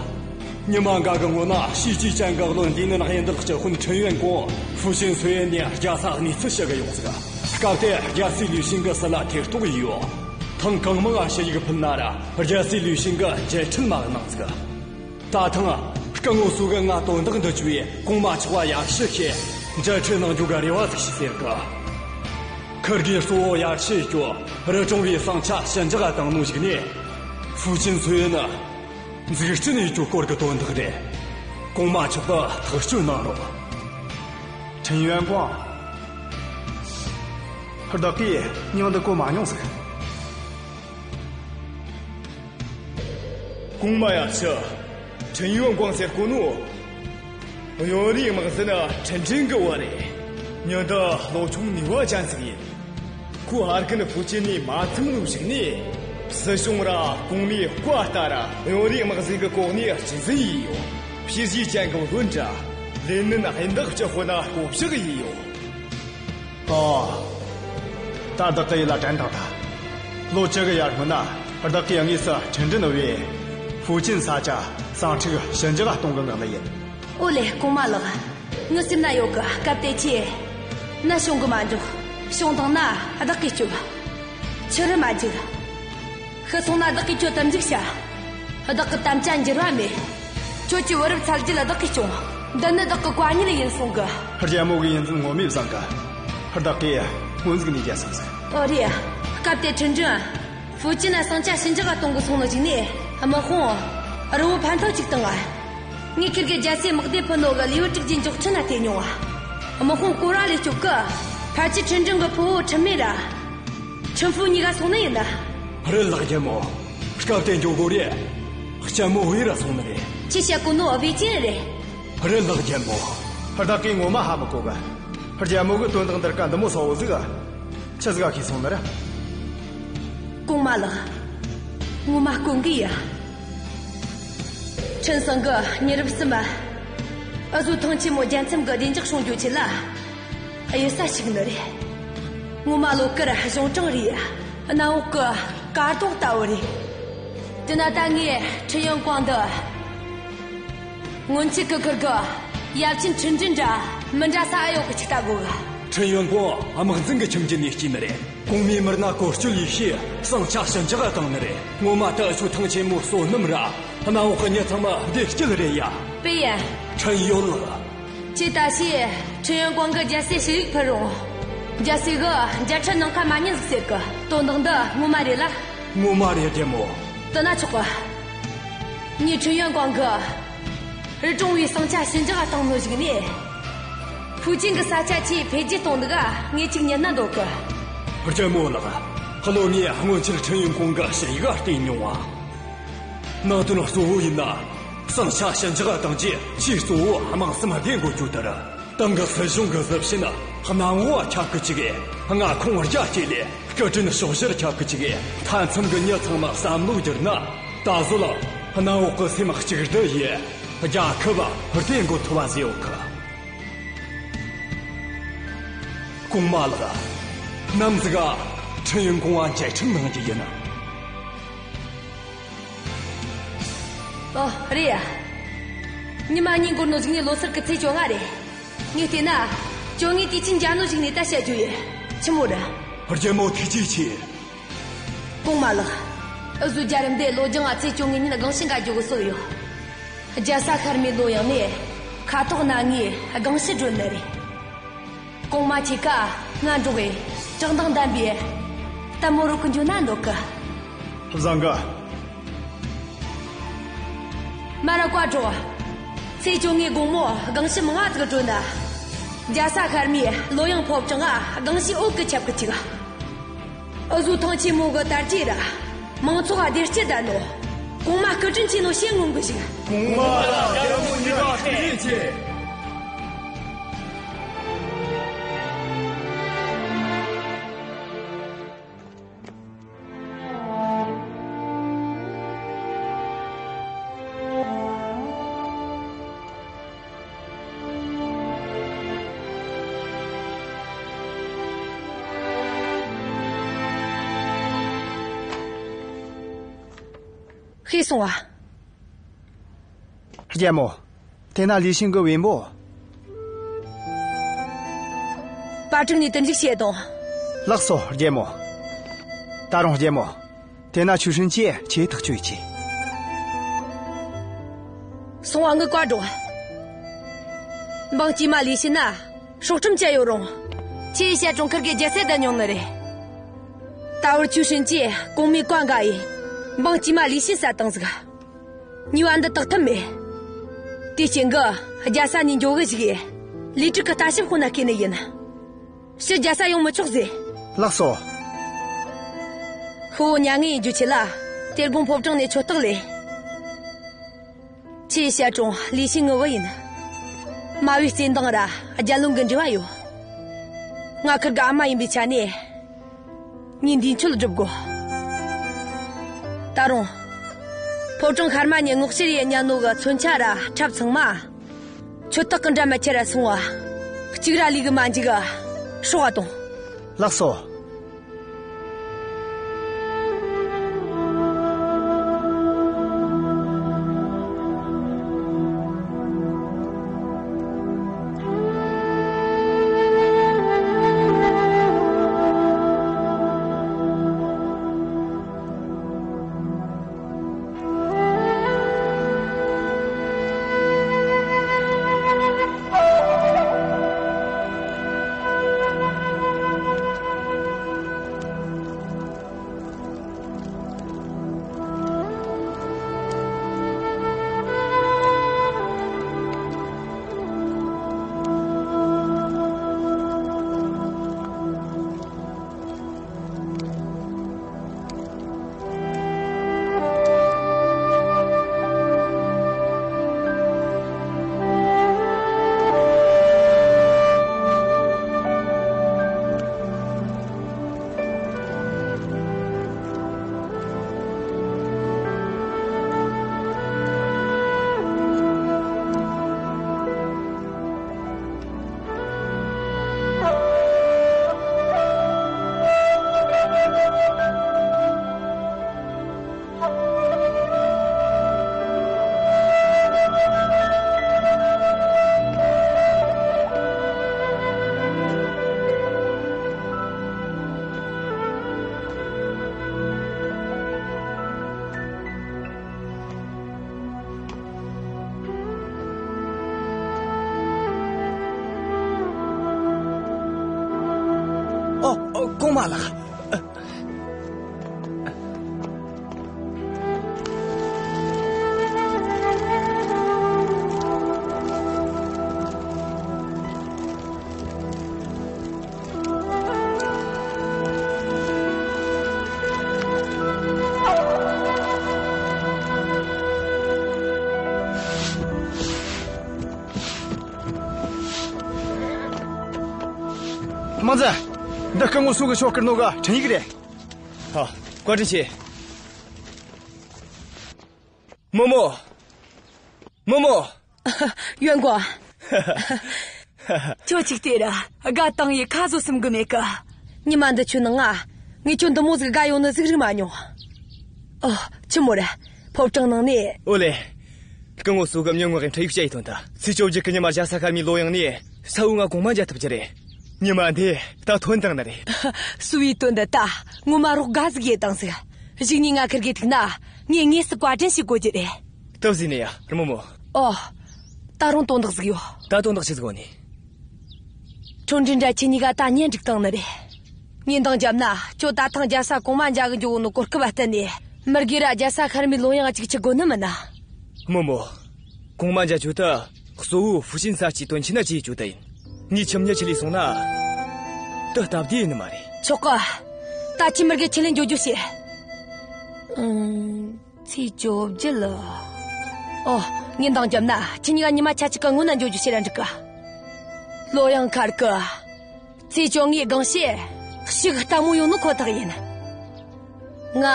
ཉི་མ་འགའ་གི་སྔོན་ན་ཤེས་བྱའི་ཅན་གི་བློན་ལས་ནན་གཡས་འདེགས་ཀྱི་དཔོན་ཁྲིན་ཡོན་ཀོང་ཧྥུ་ཅན་སུའེ་ནས་རྒྱལ་ས་གནས་ཚུལ་ཞུ་གི་ཡོང་ཟིག། སྐབས་དེར་རྒྱལ་སྲས་ལུའུ་ཞིན་གི་སྲིད་ལ་ཐེ་གཏོགས་ཡོད། ཐེངས་གང་མང་ང་ཞུ་ཡིག་ཕུལ་ན་ར་རྒྱལ་སྲས་ལུའུ་ཞིན་གི་མཇལ་འཕྲད་མ་གནང་ཟིག། ད་ཐེངས་སྐུ་ངོ་སོ་གི་ང་དོན་དག་འདི་བཅོལ་བས་གོང་མ་མཆོག་པ་ཡར་ཞུ་བྱས་མཇལ་འཕྲད་གནང་རྒྱུ་གི་རེ་བ་ཟིག་ཞུས་ཟེར་གི། ཁུར་གེ་གཙོ་བོ་ཡར་ཞུ་རྒྱུ་རི་གྲོང་བའི་ཟིང་ཆ་ཞི་འཇགས་བཏང་ནོ་ཞིག་ནས། ཧྥུ་ཅན་སུའེ་ནི་འཛུགས་སྐྲུན་ཡེད་རྒྱུ་སྐོར་གི་དོན་དག་རེད། གོང་མ་མཆོག་ཏུ་ཐག་གཅོད་གནང་རོགས། ཁྲིན་ཡོན་ཀོང་། བདག་གིས་མྱིང་འདི་གོ་མ་མྱོང་ཟིག། གོང་མ་ཡར་ཞུ། ཁྲིན་ཡོན་ཀོང་ཟེར་གོ་ནོ། གཡོན་རུའི་དམག་འཛིན་ཁྲིན་ཀྲིན་གི་བུ་རེད། མྱི་འདི་ལོ་ཆུང་ནུས་པ་ཅན་ཟིག་ཡིན། ཁོ་ཧ་རྒན་ཧྥུ་ཅན་ནས་མ་ཚིམ་ནོ་ཞིག་ནས། སྲིད་གཞུང་ར་གོང་མའི་བཀའ་ལྟར་གཡོན་རུའི་དམག་འཛིན་གི་གོ་གནས་གཅིག་འཛིན་ཡས་ཡོད། ཕྱི་རྒྱལ་ཅན་གི་བློན་ར་ལས་ནན་གཡས་འདེགས་ཀྱི་དཔོན་ན་བསྐོ་གཞག་ཡས་ཡོད། ཨོ། ད་བདག་གི་ཡིད་ལ་དྲན་བཏང་ཐལ། ལོ་བཅུ་གི་ཡར་སྔོན་ན་བདག་གིས་དངོས་སུ་ཁྲིན་ཀྲིན་བོས་ཧྥུ་ཅན་ས་ཆ་ཟིང་འཁྲུག་ཞི་འཇགས་གཏོང་གི་མངགས་ནི་ཡིན། ཨོ་ལེ། གོང་མ་ལགས། ངའི་སེམས་ན་ཡོད་གི། སྐབས་དེ་ཁྱེད་ནི་བྱུང་གི་མ་འཇུག། བྱུང་བཏང་ན་བདག་གིས་སྐྱོབ། ཆི་རེད་མ་འཇིགས། ཤི་སོང་ན་བདག་གིས་ཁྱོད་དམ་འཇུག་བྱ། བདག་གི་དམ་བཅའ་འགྱུར་བ་མེད། ཁྱོད་ཀྱི་བུ་རབས་ཚ་རྒྱུད་བདག་གིས་སྐྱོང་། འདི་ནི་བདག་གི་བཀའ་ཉིད་ཡིན་གསུང་གི། རྒྱལ་མོ་གི་ཡིན་རྫུན་ངོ་མས་བཟང་གི། བདག་གིས་སྔོན་ཟིག་ནས་རྒྱལ་སོང་ཟིག། ཨོ་རེད། སྐབས་དེར་ཁྲིན་ཀྲིན་ཧྥུའུ་ཅན་ན་ཟིང་ཆ་ཞི་འཇགས་གཏོང་གི་སོང་ནོ་ཞིག་ནས། དམག་དཔུང་རི་བོ་ཕན་ཐོགས་གཅིག་བཏང་ང་། ངས་ཁིར་གི་རྒྱལ་སའི་དམག་སྡེ་ཕུད་ནོ་གི་ལིའུ་ཀྲིག་ཅན་མགྱོགས་ཁྲིད་ན་བལྟས་མྱོང་ང་། དམག་དཔུང་སྐོར་ར་ལས་སྐྱོབ་གི། ཕལ་ཆེར་ཁྲིན་ཀྲིན་གི་ཕུ་བོ་ཁྲིན་མེ་ར། ཁྲིན་ཧྥུ་གཉིས་ཀ་སོང་ནི་ཡིན་ན། རེད་ལགས་རྒྱལ་མོ། སྐབས་དེ་འགྱོ་དགོས་རེད། ལྕམ་མོ་བེ་ར་སོང་ནི་རེད། ཁྱེད་བཤད་གོ་ནོ་བེ་ཅིན་རེད། རེད་ལགས་རྒྱལ་མོ། བདག་གིས་ངོ་མ་ཧ་མི་གོ་གི། རྒྱལ་མོ་གི་དོན་དག་འདིར་ཀ་འདི་མོ་སོ་བོ་ཟིག་ག་ཆི་ཟིག་ག་ཤེས་སོང་ནི་རེད། གོང་མ་ལགས། ངོ་མ་དཀོན་གི་ཡ། ཁྲིན་ཚང་གི་མྱི་རབས་གསུམ་མ། འུ་ཟོ་ཐང་ཆེན་མོ་རྒྱལ་མཚམས་གི་བདེ་འཇགས་སྲུང་རྒྱུ་ཆེད་ལ། གཡུལ་ས་ཞིག་ནི་རེད། ངོ་མ་ལོ་དཀར་གཞུང་དྲང་རེད་ཡ། གནམ་འོག་གི་གར་ཐོག་ལྟ་བུ་རེད། དེ་ན་ད་ངས་ཁྲིན་ཡོན་ཀོང་འདི། སྔོན་ཆད་གི་ཁུར་གི་ཡབ་ཆེན་ཁྲིན་ཀྲིན་འདྲ་མི་འདྲ་ས་ཨེ་ཡོད་གི། ཆི་ལྟ་དགོས་གི། ཁྲིན་ཡོན་ཀོང་དམག་འཛིན་གི་ཁྱིམ་རྒྱུད་ནས་སྐྱེས་ནི་རེད། གོང་མའི་མི་སྣ་བཀོལ་སྤྱོད་ཡེ་ཤེས་ཟིང་ཆ་ཞི་འཇགས་བཏང་ནི་རེད། ངོ་མ་ད་ཆོ་ཐང་ཆེན་མོ་བསོད་ནམས་ར་གནམ་འོག་གི་མྱི་ཚང་མ་བདེ་སྐྱིད་རེད་ཡ། པེ་ཡན། ཁྲིན་ཡོད་ལགས། ཁྱེད་ད་ཤེས། ཁྲིན་ཡོན་ཀོང་གི་རྒྱལ་སའི་ཞི་ཡིག་ཕུལ་རུང་། རྒྱལ་སའི་གི་མཇལ་འཕྲད་གནང་ཁ་མ་ཉན་ཟིག་ཟེར་གི། དོན་དག་འདི་ངོ་མ་རེད་ལ། ངོ་མ་རེད་རྒྱལ་མོ། དེ་ན་ཆོག་གི། ངས་ཁྲིན་ཡོན་ཀོང་གི་རི་གྲོང་བའི་ཟིང་ཆ་ཞི་འཇགས་བཏང་ནོ་ཞིག་ནས། ཧྥུའུ་ཅན་གི་ས་ཆ་ཆེས་འཕེལ་རྒྱས་གཏོང་འདུག་ག་ངས་ཅིག་ཉན་ན་འདོད་གི། རྒྱལ་མོ་ལགས། བློན་ངས་སྔོན་ཆད་ཁྲིན་ཡོན་ཀོང་གི་ཞི་ཡིག་ག་བལྟས་མྱོང་ང་། ནང་དོན་གཙོ་བོ་ཡིན་ན། ཟིང་ཆ་ཞི་འཇགས་གཏོང་རྒྱུ་ཆེས་གཙོ་བོ་དམངས་སེམས་བདེ་འགོད་རྒྱུ་དེ་རེད། ཏང་གི་སྲིད་གཞུང་གི་གཟི་བྱིན་གནམ་འོག་ཁྱབ་གི་བཅུག་གི། མངའ་ཁོངས་རྒྱ་བསྐྱེད་ལས་སྐུ་དྲིན་ཕྱོགས་བཞིར་ཁྱབ་གི་བཅུག་གི། མཐའ་མཚམས་གི་མྱི་ཚང་མ་བསམ་བློ་བསྒྱུར་ན། ད་གཟོད་གནམ་འོག་གི་སེམས་གཅིག་སྒྲིལ་ཡིས་རྒྱལ་ཁབ་བདེ་འགོད་ཐུབ་པ་ཟེར་ཡོད་གི། གོང་མ་ལགས། ནམ་ཟིག་ག་ཁྲིན་ཡོན་ཀོང་བ་མཇལ་འཕྲད་གནང་རྒྱུ་ཡིན། ཨོ། རེད་ཡ། ཉི་མ་གཉིས་འགོར་ནོ་ཞིག་ནས་ལོ་སར་གི་ཚེས་བཅོ་ལྔ་རེད། ངས་བལྟས་ན། བཅོ་ལྔའི་དུས་ཆེན་མཇལ་ནོ་ཞིག་ནས་ད་བཤད་རྒྱུ་ཡིན། ཆི་མོ་རེད། རྒྱལ་མོ་ཐུགས་རྗེ་ཆེ། གོང་མ་ལགས། འུ་ཟོའི་རྒྱལ་རབས་འདི་ལོ་རྒྱང་ང་ཚེས་བཅོ་ལྔའི་ཉིན་སྒང་ཕྱི་འགའ་རྒྱུ་གི་སྲོལ་ཡོད། རྒྱལ་ས་ཤར་མའི་ལོ་ཡང་ནས་ཁ་ཐོག་ན་ངས་སྒང་ཕྱི་བགྲོད་ནི་རེད། གོང་མ་ཁྱེད་ཀ་ང་འགྲོགས་གི་བཀྲག་མདངས་ལྡན་པའི་ལྟད་མོ་རོལ་གི་འགྱོ་ན་འདོད་གི། བཟང་གི། མ་ར་བཀའ་དྲིན། ཚེས་བཅོ་ལྔའི་དགོང་མོ་སྒང་ཕྱི་མང་ང་ཟིག་བགྲོད་ན། རྒྱལ་ས་ཤར་མའི་ལོ་ཡང་ཕོ་བྲང་ང་སྒང་ཕྱི་འོག་གི་ཁྱབ་གི་བཅུག། འུ་ཟོའི་ཐང་ཆེན་མོ་གི་དར་རྒྱས་ར་མང་ཚོགས་བདེ་སྐྱིད་ལྡན་ནོ། གོང་མ་སྐུ་དྲིན་ཆེ་ནོ་ཞེ་མངོན་གི་ཞིག། གོང་མ་ལ་རྒྱལ་པོ་གཉིས་ཀ་ཐུགས་རྗེ་ཆེ། ཤེས་སོང་ང་། རྒྱལ་མོ། དེ་ན་ལི་ཤིན་གི་བེམ་པོ། པ་ཀྲུག་ནས་དུར་འཇུག་བྱེད་དང་། ལགས་སོ་རྒྱལ་མོ། ད་རུང་རྒྱལ་མོ། དེ་ན་ཆུ་ཧྲིན་གྱིས་ཆེ་ཐག་གཅོད་ཀྱིས། སོང་བ་ངའི་བཀའ་སྒྲོགས། འབངས་དཀྱུས་མ་ལི་ཤིན་ན་སྲོག་ཁྲིམས་བཅད་ཡོད་རུང་། ཆེ་ཡི་ཞལ་གྲོང་ཁུར་གི་རྒྱལ་སྲས་བསྡད་མྱོང་ནི་རེད། ད་བར་ཆུ་ཧྲིན་གྱིས་གོང་མའི་བཀའ་འགལ་ཡིས། འབངས་དཀྱུས་མ་ལི་ཤིན་བསད་བཏང་ཟིག། ཉེས་པ་འདི་དག་ཐབས་མེད། དེའི་རྐྱེན་གྱིས་རྒྱལ་ས་ནས་འགྱོ་གི་བཅུག་ཡས། ལི་ཀྲུག་གི་ལྟ་ཞིབ་ཁང་ན་སྐྱེལ་ནི་ཡིན། ཕྱིར་རྒྱལ་ས་ཡོང་མི་ཆོག་ཟེར། ལགས་སོ། ཤི་བོ་མྱ་ངན་ཡིན་རྒྱུ་ཆེད་ལ། དེ་དགོང་ཕོ་བྲང་ནས་ཆོས་རྟགས་ལས། ཆེ་ཡི་ཞལ་གྲོང་ལི་ཤིན་ངའི་བུ་ཡིན། མ་བུའི་བརྩེ་འདང་ར་རྒྱལ་བློན་གྱི་འབྲེལ་བ་ཡོད། ང་ཁུར་གི་ཨ་མ་ཡིན་པའི་ཆ་ནས། ངས་འདས་མཆོད་སྒྲུབ་དགོས། ད་རུང་། ཕོ་བྲང་ཤར་མ་ནས་སྔོག་བཤེར་ཡེ་ཉན་ནོ་གི་མཚོན་ཆ་ར་ཁྲབ་ཚང་མ། ཆོས་རྟགས་གི་འདྲ་མི་ཁྱེར་ར་སོང་བ། གཅིག་ར་ལུས་གི་མ་འཇུག་ག་སྲོག་ག་གཏོང་། ལགས་སོ། ཨོ། ཨོ། གོང་མ་ལགས། དམག་འཛིན། འདི་སྐུ་ངོ་སུ་གི་ཤོག་བསྐུར་ནོ་གི་འཕྲིན་ཡིག་རེད། ཧ། བཀའ་དྲིན་ཆེ། རྨོ་མོ། རྨོ་མོ། ཡོན་ཀོང་། ཁྱོད་ཅིག་ལྟོས་ར། དགའ་བཏང་ཡི་ཁ་བཟོ་སེམས་གི་མེད་གི། ཉི་མ་འདི་ཆོའི་ནང་ང་། ངས་ཁྱོད་འདི་མོ་ཟིག་དགའ་ཡོང་ནི་ཟིག་རིག་མ་མྱོང་། ཨོ། ཆི་མོ་རེད། ཕོ་བྲང་ནང་ནས། ཨོ་ལེ། སྐུ་ངོ་སུ་གི་མྱི་ངོ་གི་འཕྲིན་ཡིག་བཤད་ཡི་དོན་དུ། ཚེས་བཅོ་བརྒྱད་གི་ཉི་མ་རྒྱལ་ས་ཤར་མའི་ལོ་ཡང་ནས་ས་འུ་ང་གོང་མ་མཇལ་ཐུབ་རྒྱུ་རེད། ཉི་མ་འདི་ད་ཐོན་དང་ནི་རེད། སུ་བའི་དོན་དུ་ད་ངོ་མ་རོགས་དགའ་ཟིག་ཡེད་དང་ཟིག། གཞུག་ནས་ང་ཁིར་གེ་ཐུག་ན་ངས་དངོས་སུ་བཀའ་དྲིན་ཞུ་དགོས་རྒྱུ་རེད། སྟབས་ཟིན་ནས་ཡ་རྨོ་མོ། ཨོ། ད་རུང་དོན་དག་ཟིག་ཡོད། ད་དོན་དག་ཆི་ཟིག་ཡོད་ནི། ཁྲོ་འདྲི་འདྲ་ཁྱེད་གཉིས་ཀ་ད་གཉེན་སྒྲིག་བཏང་ནི་རེད། ངས་འདང་བརྒྱབ་ན་ཁྱོད་ད་ཐེངས་རྒྱལ་ས་གོང་མ་མཇལ་གི་འགྱོ་གོ་ནོ་གོ་སྐབས་བ་བསྟུན་ནས་མུར་གེ་ར་རྒྱལ་ས་ཤར་མའི་ལོ་ཡང་གཅིག་ཁྲིད་དགོས་ནི་མིན་ན། རྨོ་མོ། གོང་མ་མཇལ་རྒྱུ་ད་གཙོ་བོ་ཧྥུ་ཅན་ས་ཆའི་དོན་ཆེན་ན་བྱེད་རྒྱུ་ད་ཡིན། ངས་ཁྱིམ་མྱི་ཁྲིད་ལས་སོང་ན། ད་སྟབས་བདེ་ཡིན་ནི་མ་རེད། ཆོག་གི། ད་ཁྱེད་མུར་གེ་ཁྲིད་ལས་འགྱོ་རྒྱུ་བྱེད། ཨང་། ཚེས་བཅོ་བརྒྱད་ལ། ཨོ། ངས་འདང་བརྒྱབ་ན་ཁྱེད་གཉིས་ཀ་ཉི་མ་ཆ་གཅིག་གི་སྔོན་ན་འགྱོ་རྒྱུ་བྱེད་ར་འགྲིག་གི། ལོ་ཡང་ཁར་གི། ཚེས་བཅོ་ལྔའི་སྒང་ཤེད་ཞིག་ལྟད་མོ་ཡོང་ནི་ཁོ་ཐག་ཡིན། ང་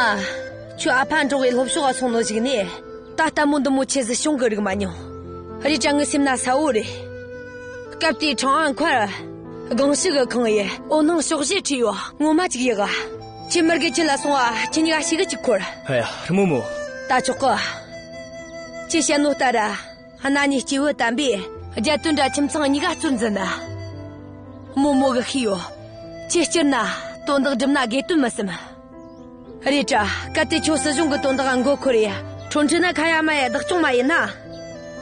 ཁྱོད་ཨ་ཕ་འགྲོགས་གི་ལྷོ་ཕྱོགས་ལ་སོང་ནོ་ཞིག་ནས་ད་ལྟད་མོ་འདི་མོ་ཆེ་ཟིག་བྱུང་གི་རིག་མ་མྱོང་། རེད་དྲ་ངའི་སེམས་ན་གསལ་བོ་རེད། སྐབས་དེའི་ཁྲང་ཨན་མཁར་སྒང་ཞིག་གི་ཁང་ཡི་འོད་སྣང་ཕྱོགས་བཞིར་འཁྲིགས་ཡོད། ངོ་མ་ཅིག་ཡག་ག། ཁྱེད་མུར་གེ་ཁྲིད་ལ་སོང་བ་ཁྱེད་གཉིས་ཀ་ཞེ་གི་གཅིག་འཁོར། ཧ་ཡ་རྨོ་མོ། ད་ཆོག་གི། ཁྱེད་བཤད་ནོ་ལྟར་ར། གནའ་ནས་སྐྱེས་བུ་དམ་པས་རྒྱལ་དོན་ར་ཁྱིམ་ཚང་གཉིས་ཀ་གཙོར་འཛིན་ན། རྨོ་མོ་གིས་ཤེས་ཡོད། ཁྱེད་སྤྱིར་ན་དོན་དག་སྒྲུབ་ན་དགེ་དོན་མི་སེམས། རེད་དྲ་གལ་ཏེ་ཁྱོད་སྲིད་གཞུང་གི་དོན་དག་མགོ་འཁོར་ཡ་ཁྲོན་ཁྲིན་ན་ཁ་ཡ་མ་ཡ་བདག་སྐྱོང་མ་ཡེད་ན།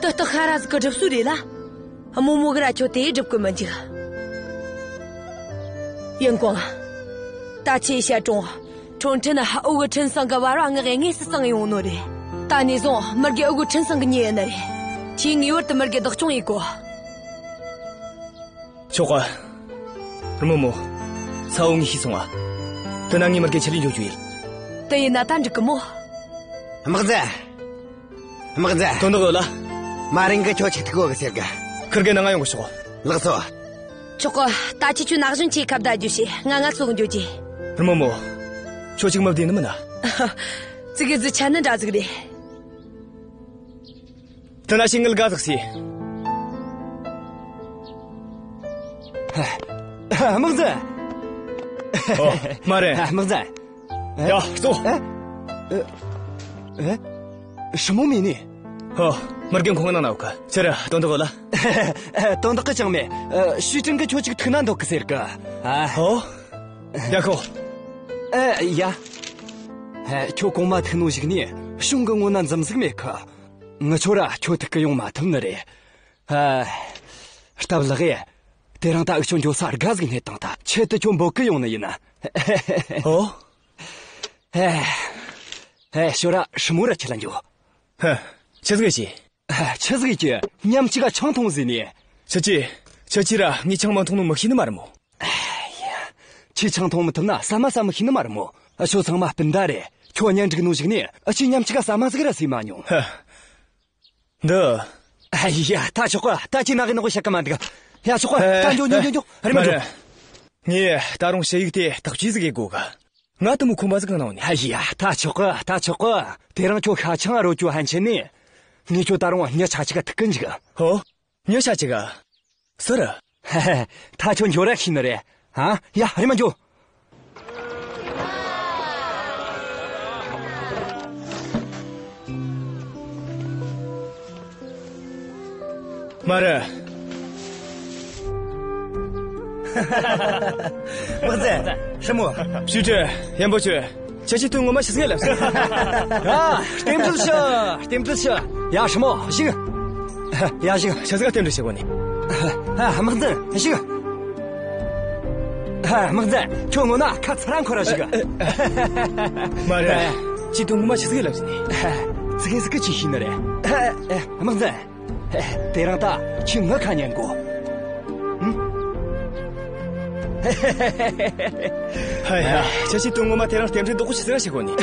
དེ་སྟག་ཤ་ར་ཟིག་གི་སྒྲུབ་སྲོལ་རེད་ལ། རྨོ་མོ་གིས་ར་ཁྱོད་དེ་སྒྲུབ་གི་མི་འཇུག། ཡོན་ཀོང་། ད་ཁྱེད་བཤད་དྲུང་། ཁྲོན་ཁྲིན་ཨུ་གི་ཁྲིན་ཚང་གི་བར་བ་ངག་གི་དངོས་སུ་གཙང་ཡོང་ནོ་རེད། ད་ནས་བཟུང་མུར་གེ་ཨུ་གི་ཁྲིན་ཚང་གི་མྱི་ཡིན་ནི་རེད། ཁྱེད་ངེས་པར་དུ་མུར་གེ་བདག་སྐྱོང་ཡེད་དགོས། ཆོག་གི། རྨོ་མོ། ཚ་བོ་ངས་ཤེས་སོང་ང་། དེ་ན་ངས་མུར་གེ་ཁྲིད་ལས་འགྱོ་རྒྱུ་ཡིན། དེ་ཡིན་ན་ད་འགྲིག་གི་མོ། དམག་འཛིན། དམག་འཛིན། དོན་དག་ཡོད་ལ། མ་རིང་གི་ཁྱོད་ཅིག་ཐུག་གོ་གི་ཟེར་གི། ཁིར་གེ་ནང་ང་ཡོང་གི་ཤོག། ལགས་སོ། ཆོག་གི། ད་ཁྱེད་ཆོ་ན་གཞོན་ཆེ་ཁ་བརྡ་རྒྱུ་བྱེད། ང་ང་ཚོ་འགྱོ་རྒྱུ། རྨོ་མོ། ཁྱོད་ཅིག་མི་བདེ་ནི་མིན་ན། ཙི་གེ་ཟིག་ཆད་ནི་འདྲ་ཟིག་རེད། དེ་ན་ཤིང་ངལ་དགའ་ཟིག་སི། དམག་འཛིན། ཨོ། མ་རེད། དམག་འཛིན། ཡ། གཙོ། ཨ། ཨ། ཧྲི་མོ་མེ་ནི། ཧོ། མུར་གེ་ཁོང་ནང་ན་ཡོད་གི། ཁྱེད་ར་དོན་དག་ཡོད་ལ། དོན་དག་གི་ཅང་མེད། ཨ། ཞུས་ཀྲིན་གི་ཁྱོད་ཅིག་ཐུག་ན་འདོད་གི་ཟེར་གི། ཨ། ཧོ། ཡ་ཁོ། ཨ། ཡ། ཨ། ཁྱོད་གོང་མ་ཐུག་ནོ་ཞིག་ནས་གཞུང་གི་ངོ་ན་འཛུམ་ཟིག་མེད་གི། ངི་ཆོ་ར་ཁྱོད་ཐུག་གི་ཡོང་མ་ཐུབ་ནི་རེད། ཨ། སྟབས་ལེགས་ཡེ། དེ་རིང་ད་འུ་ཆོ་འགྱོ་ས་དགའ་ཟིག་རྙེད་བཏང་ཐལ། ཆེད་དུ་ཁྱོད་འབོད་གི་ཡོང་ནི་ཡིན། ཨོ། ཨེ། ཨེ། ཞོ་ར་ཧྲི་མོ་ར་ཁྲིད་ལ་འགྱོ། ཧ། ཆི་ཟིག་ཡེད་ཀྱི། ཨ། ཆི་ཟིག་ཡེད་ཀྱི། མཉམ་གཅིག་ག་ཆང་འཐུང་ཟེར་ནི། ཁྱེད་ཀྱིས། ཁྱེད་ཀྱིས་ར་ངས་ཆང་མ་འཐུང་ནོ་མི་ཤེས་ནི་མ་རེད་མོ། ཨ་ཡ། ཁྱེད་ཆང་འཐུང་མི་ཐུབ་ན་ཟ་མ་ཟ་མི་ཤེས་ནི་མ་རེད་མོ། ཨ། ཁྱོད་ཚང་མ་སྤུན་ཟླ་རེད། ཁྱོད་གཉེན་སྒྲིག་ནོ་ཞིག་ནས་ཨ་ཁྱེད་མཉམ་གཅིག་ག་ཟ་མ་ཟིག་ར་ཟོས་མ་མྱོང་། ཧ། འདི། ཨ་ཡ། ད་ཆོག་གི། ད་ཁྱེད་ནག་གི་ནག་གི་བཤད་གི་མ་འདུག། ཡ། ཆོག་གི། ད་འགྱོ་འགྱོ་འགྱོ་འགྱོ། རེམ་མ་འགྱོ། ངས་ད་རུང་ཞུ་ཡིག་དེ་དག་བཅོས་ཟིག་ཡེད་དགོས་གི། ང་དེ་མོ་ཁོམ་པ་ཟིག་གང་ན་ཡོད་ནི། ཨ་ཡ། ད་ཆོག་གི། ད་ཆོག་གི། དེ་རིང་ཁྱོད་ཤ་ཆང་རོལ་རྒྱུ་ཧན་ཆེ་ནི། ངས་ཁྱོད་ད་རུང་མྱི་ཆ་གཅིག་ག་ཐུག་གི་འཇུག། ཧོ། མྱི་ཆ་གཅིག་ག། སུ་རེད། ཧ་ཧ། ད་ཁྱོད་འགྱོ་ར་ཤེས་ནི་རེད། ཨ། ཡ། རེམ་མ་འགྱོ། མ་རེད། དམག་འཛིན། ཧྲི་མོ། ཞུས་ཀྲིན། ཡན་པོ་ཅོན། ཁྱེད་ཀྱིས་དོན་ངོ་མ་ཆི་ཟིག་ལབ་སོང་། ཡ། རྟེན་འབྲེལ་ཞུ། རྟེན་འབྲེལ་ཞུ། ཡ། ཧྲི་མོ་བཞུགས། ཡ། བཞུགས། ཆི་ཟིག་ག་རྟེན་འབྲེལ་ཞུ་དགོས་ནི། ཨ། དམག་འཛིན་བཞུགས། ཧ། དམག་འཛིན། ཁྱོད་སྔོན་ན་ཁ་ཚུར་ར་འཁོར་ར་ཞུགས། མ་རེད། ཁྱེད་དོན་ངོ་མ་ཆི་ཟིག་ལབ་ཟིན་ནི། ཙི་གེ་ཟིག་གི་ཆི་ཤེས་ནི་རེད། དམག་འཛིན། དེ་རིང་ད་ཁྱོས་ངའི་ཁ་ཉན་དགོས། ཧ་ཡ། ཁྱེད་ཀྱིས་དོན་ངོ་མ་དེ་རིང་རྟེན་འབྲེལ་རྡོག་པོ་ཆི་ཟིག་ར་བྱེད་གོ་ནི།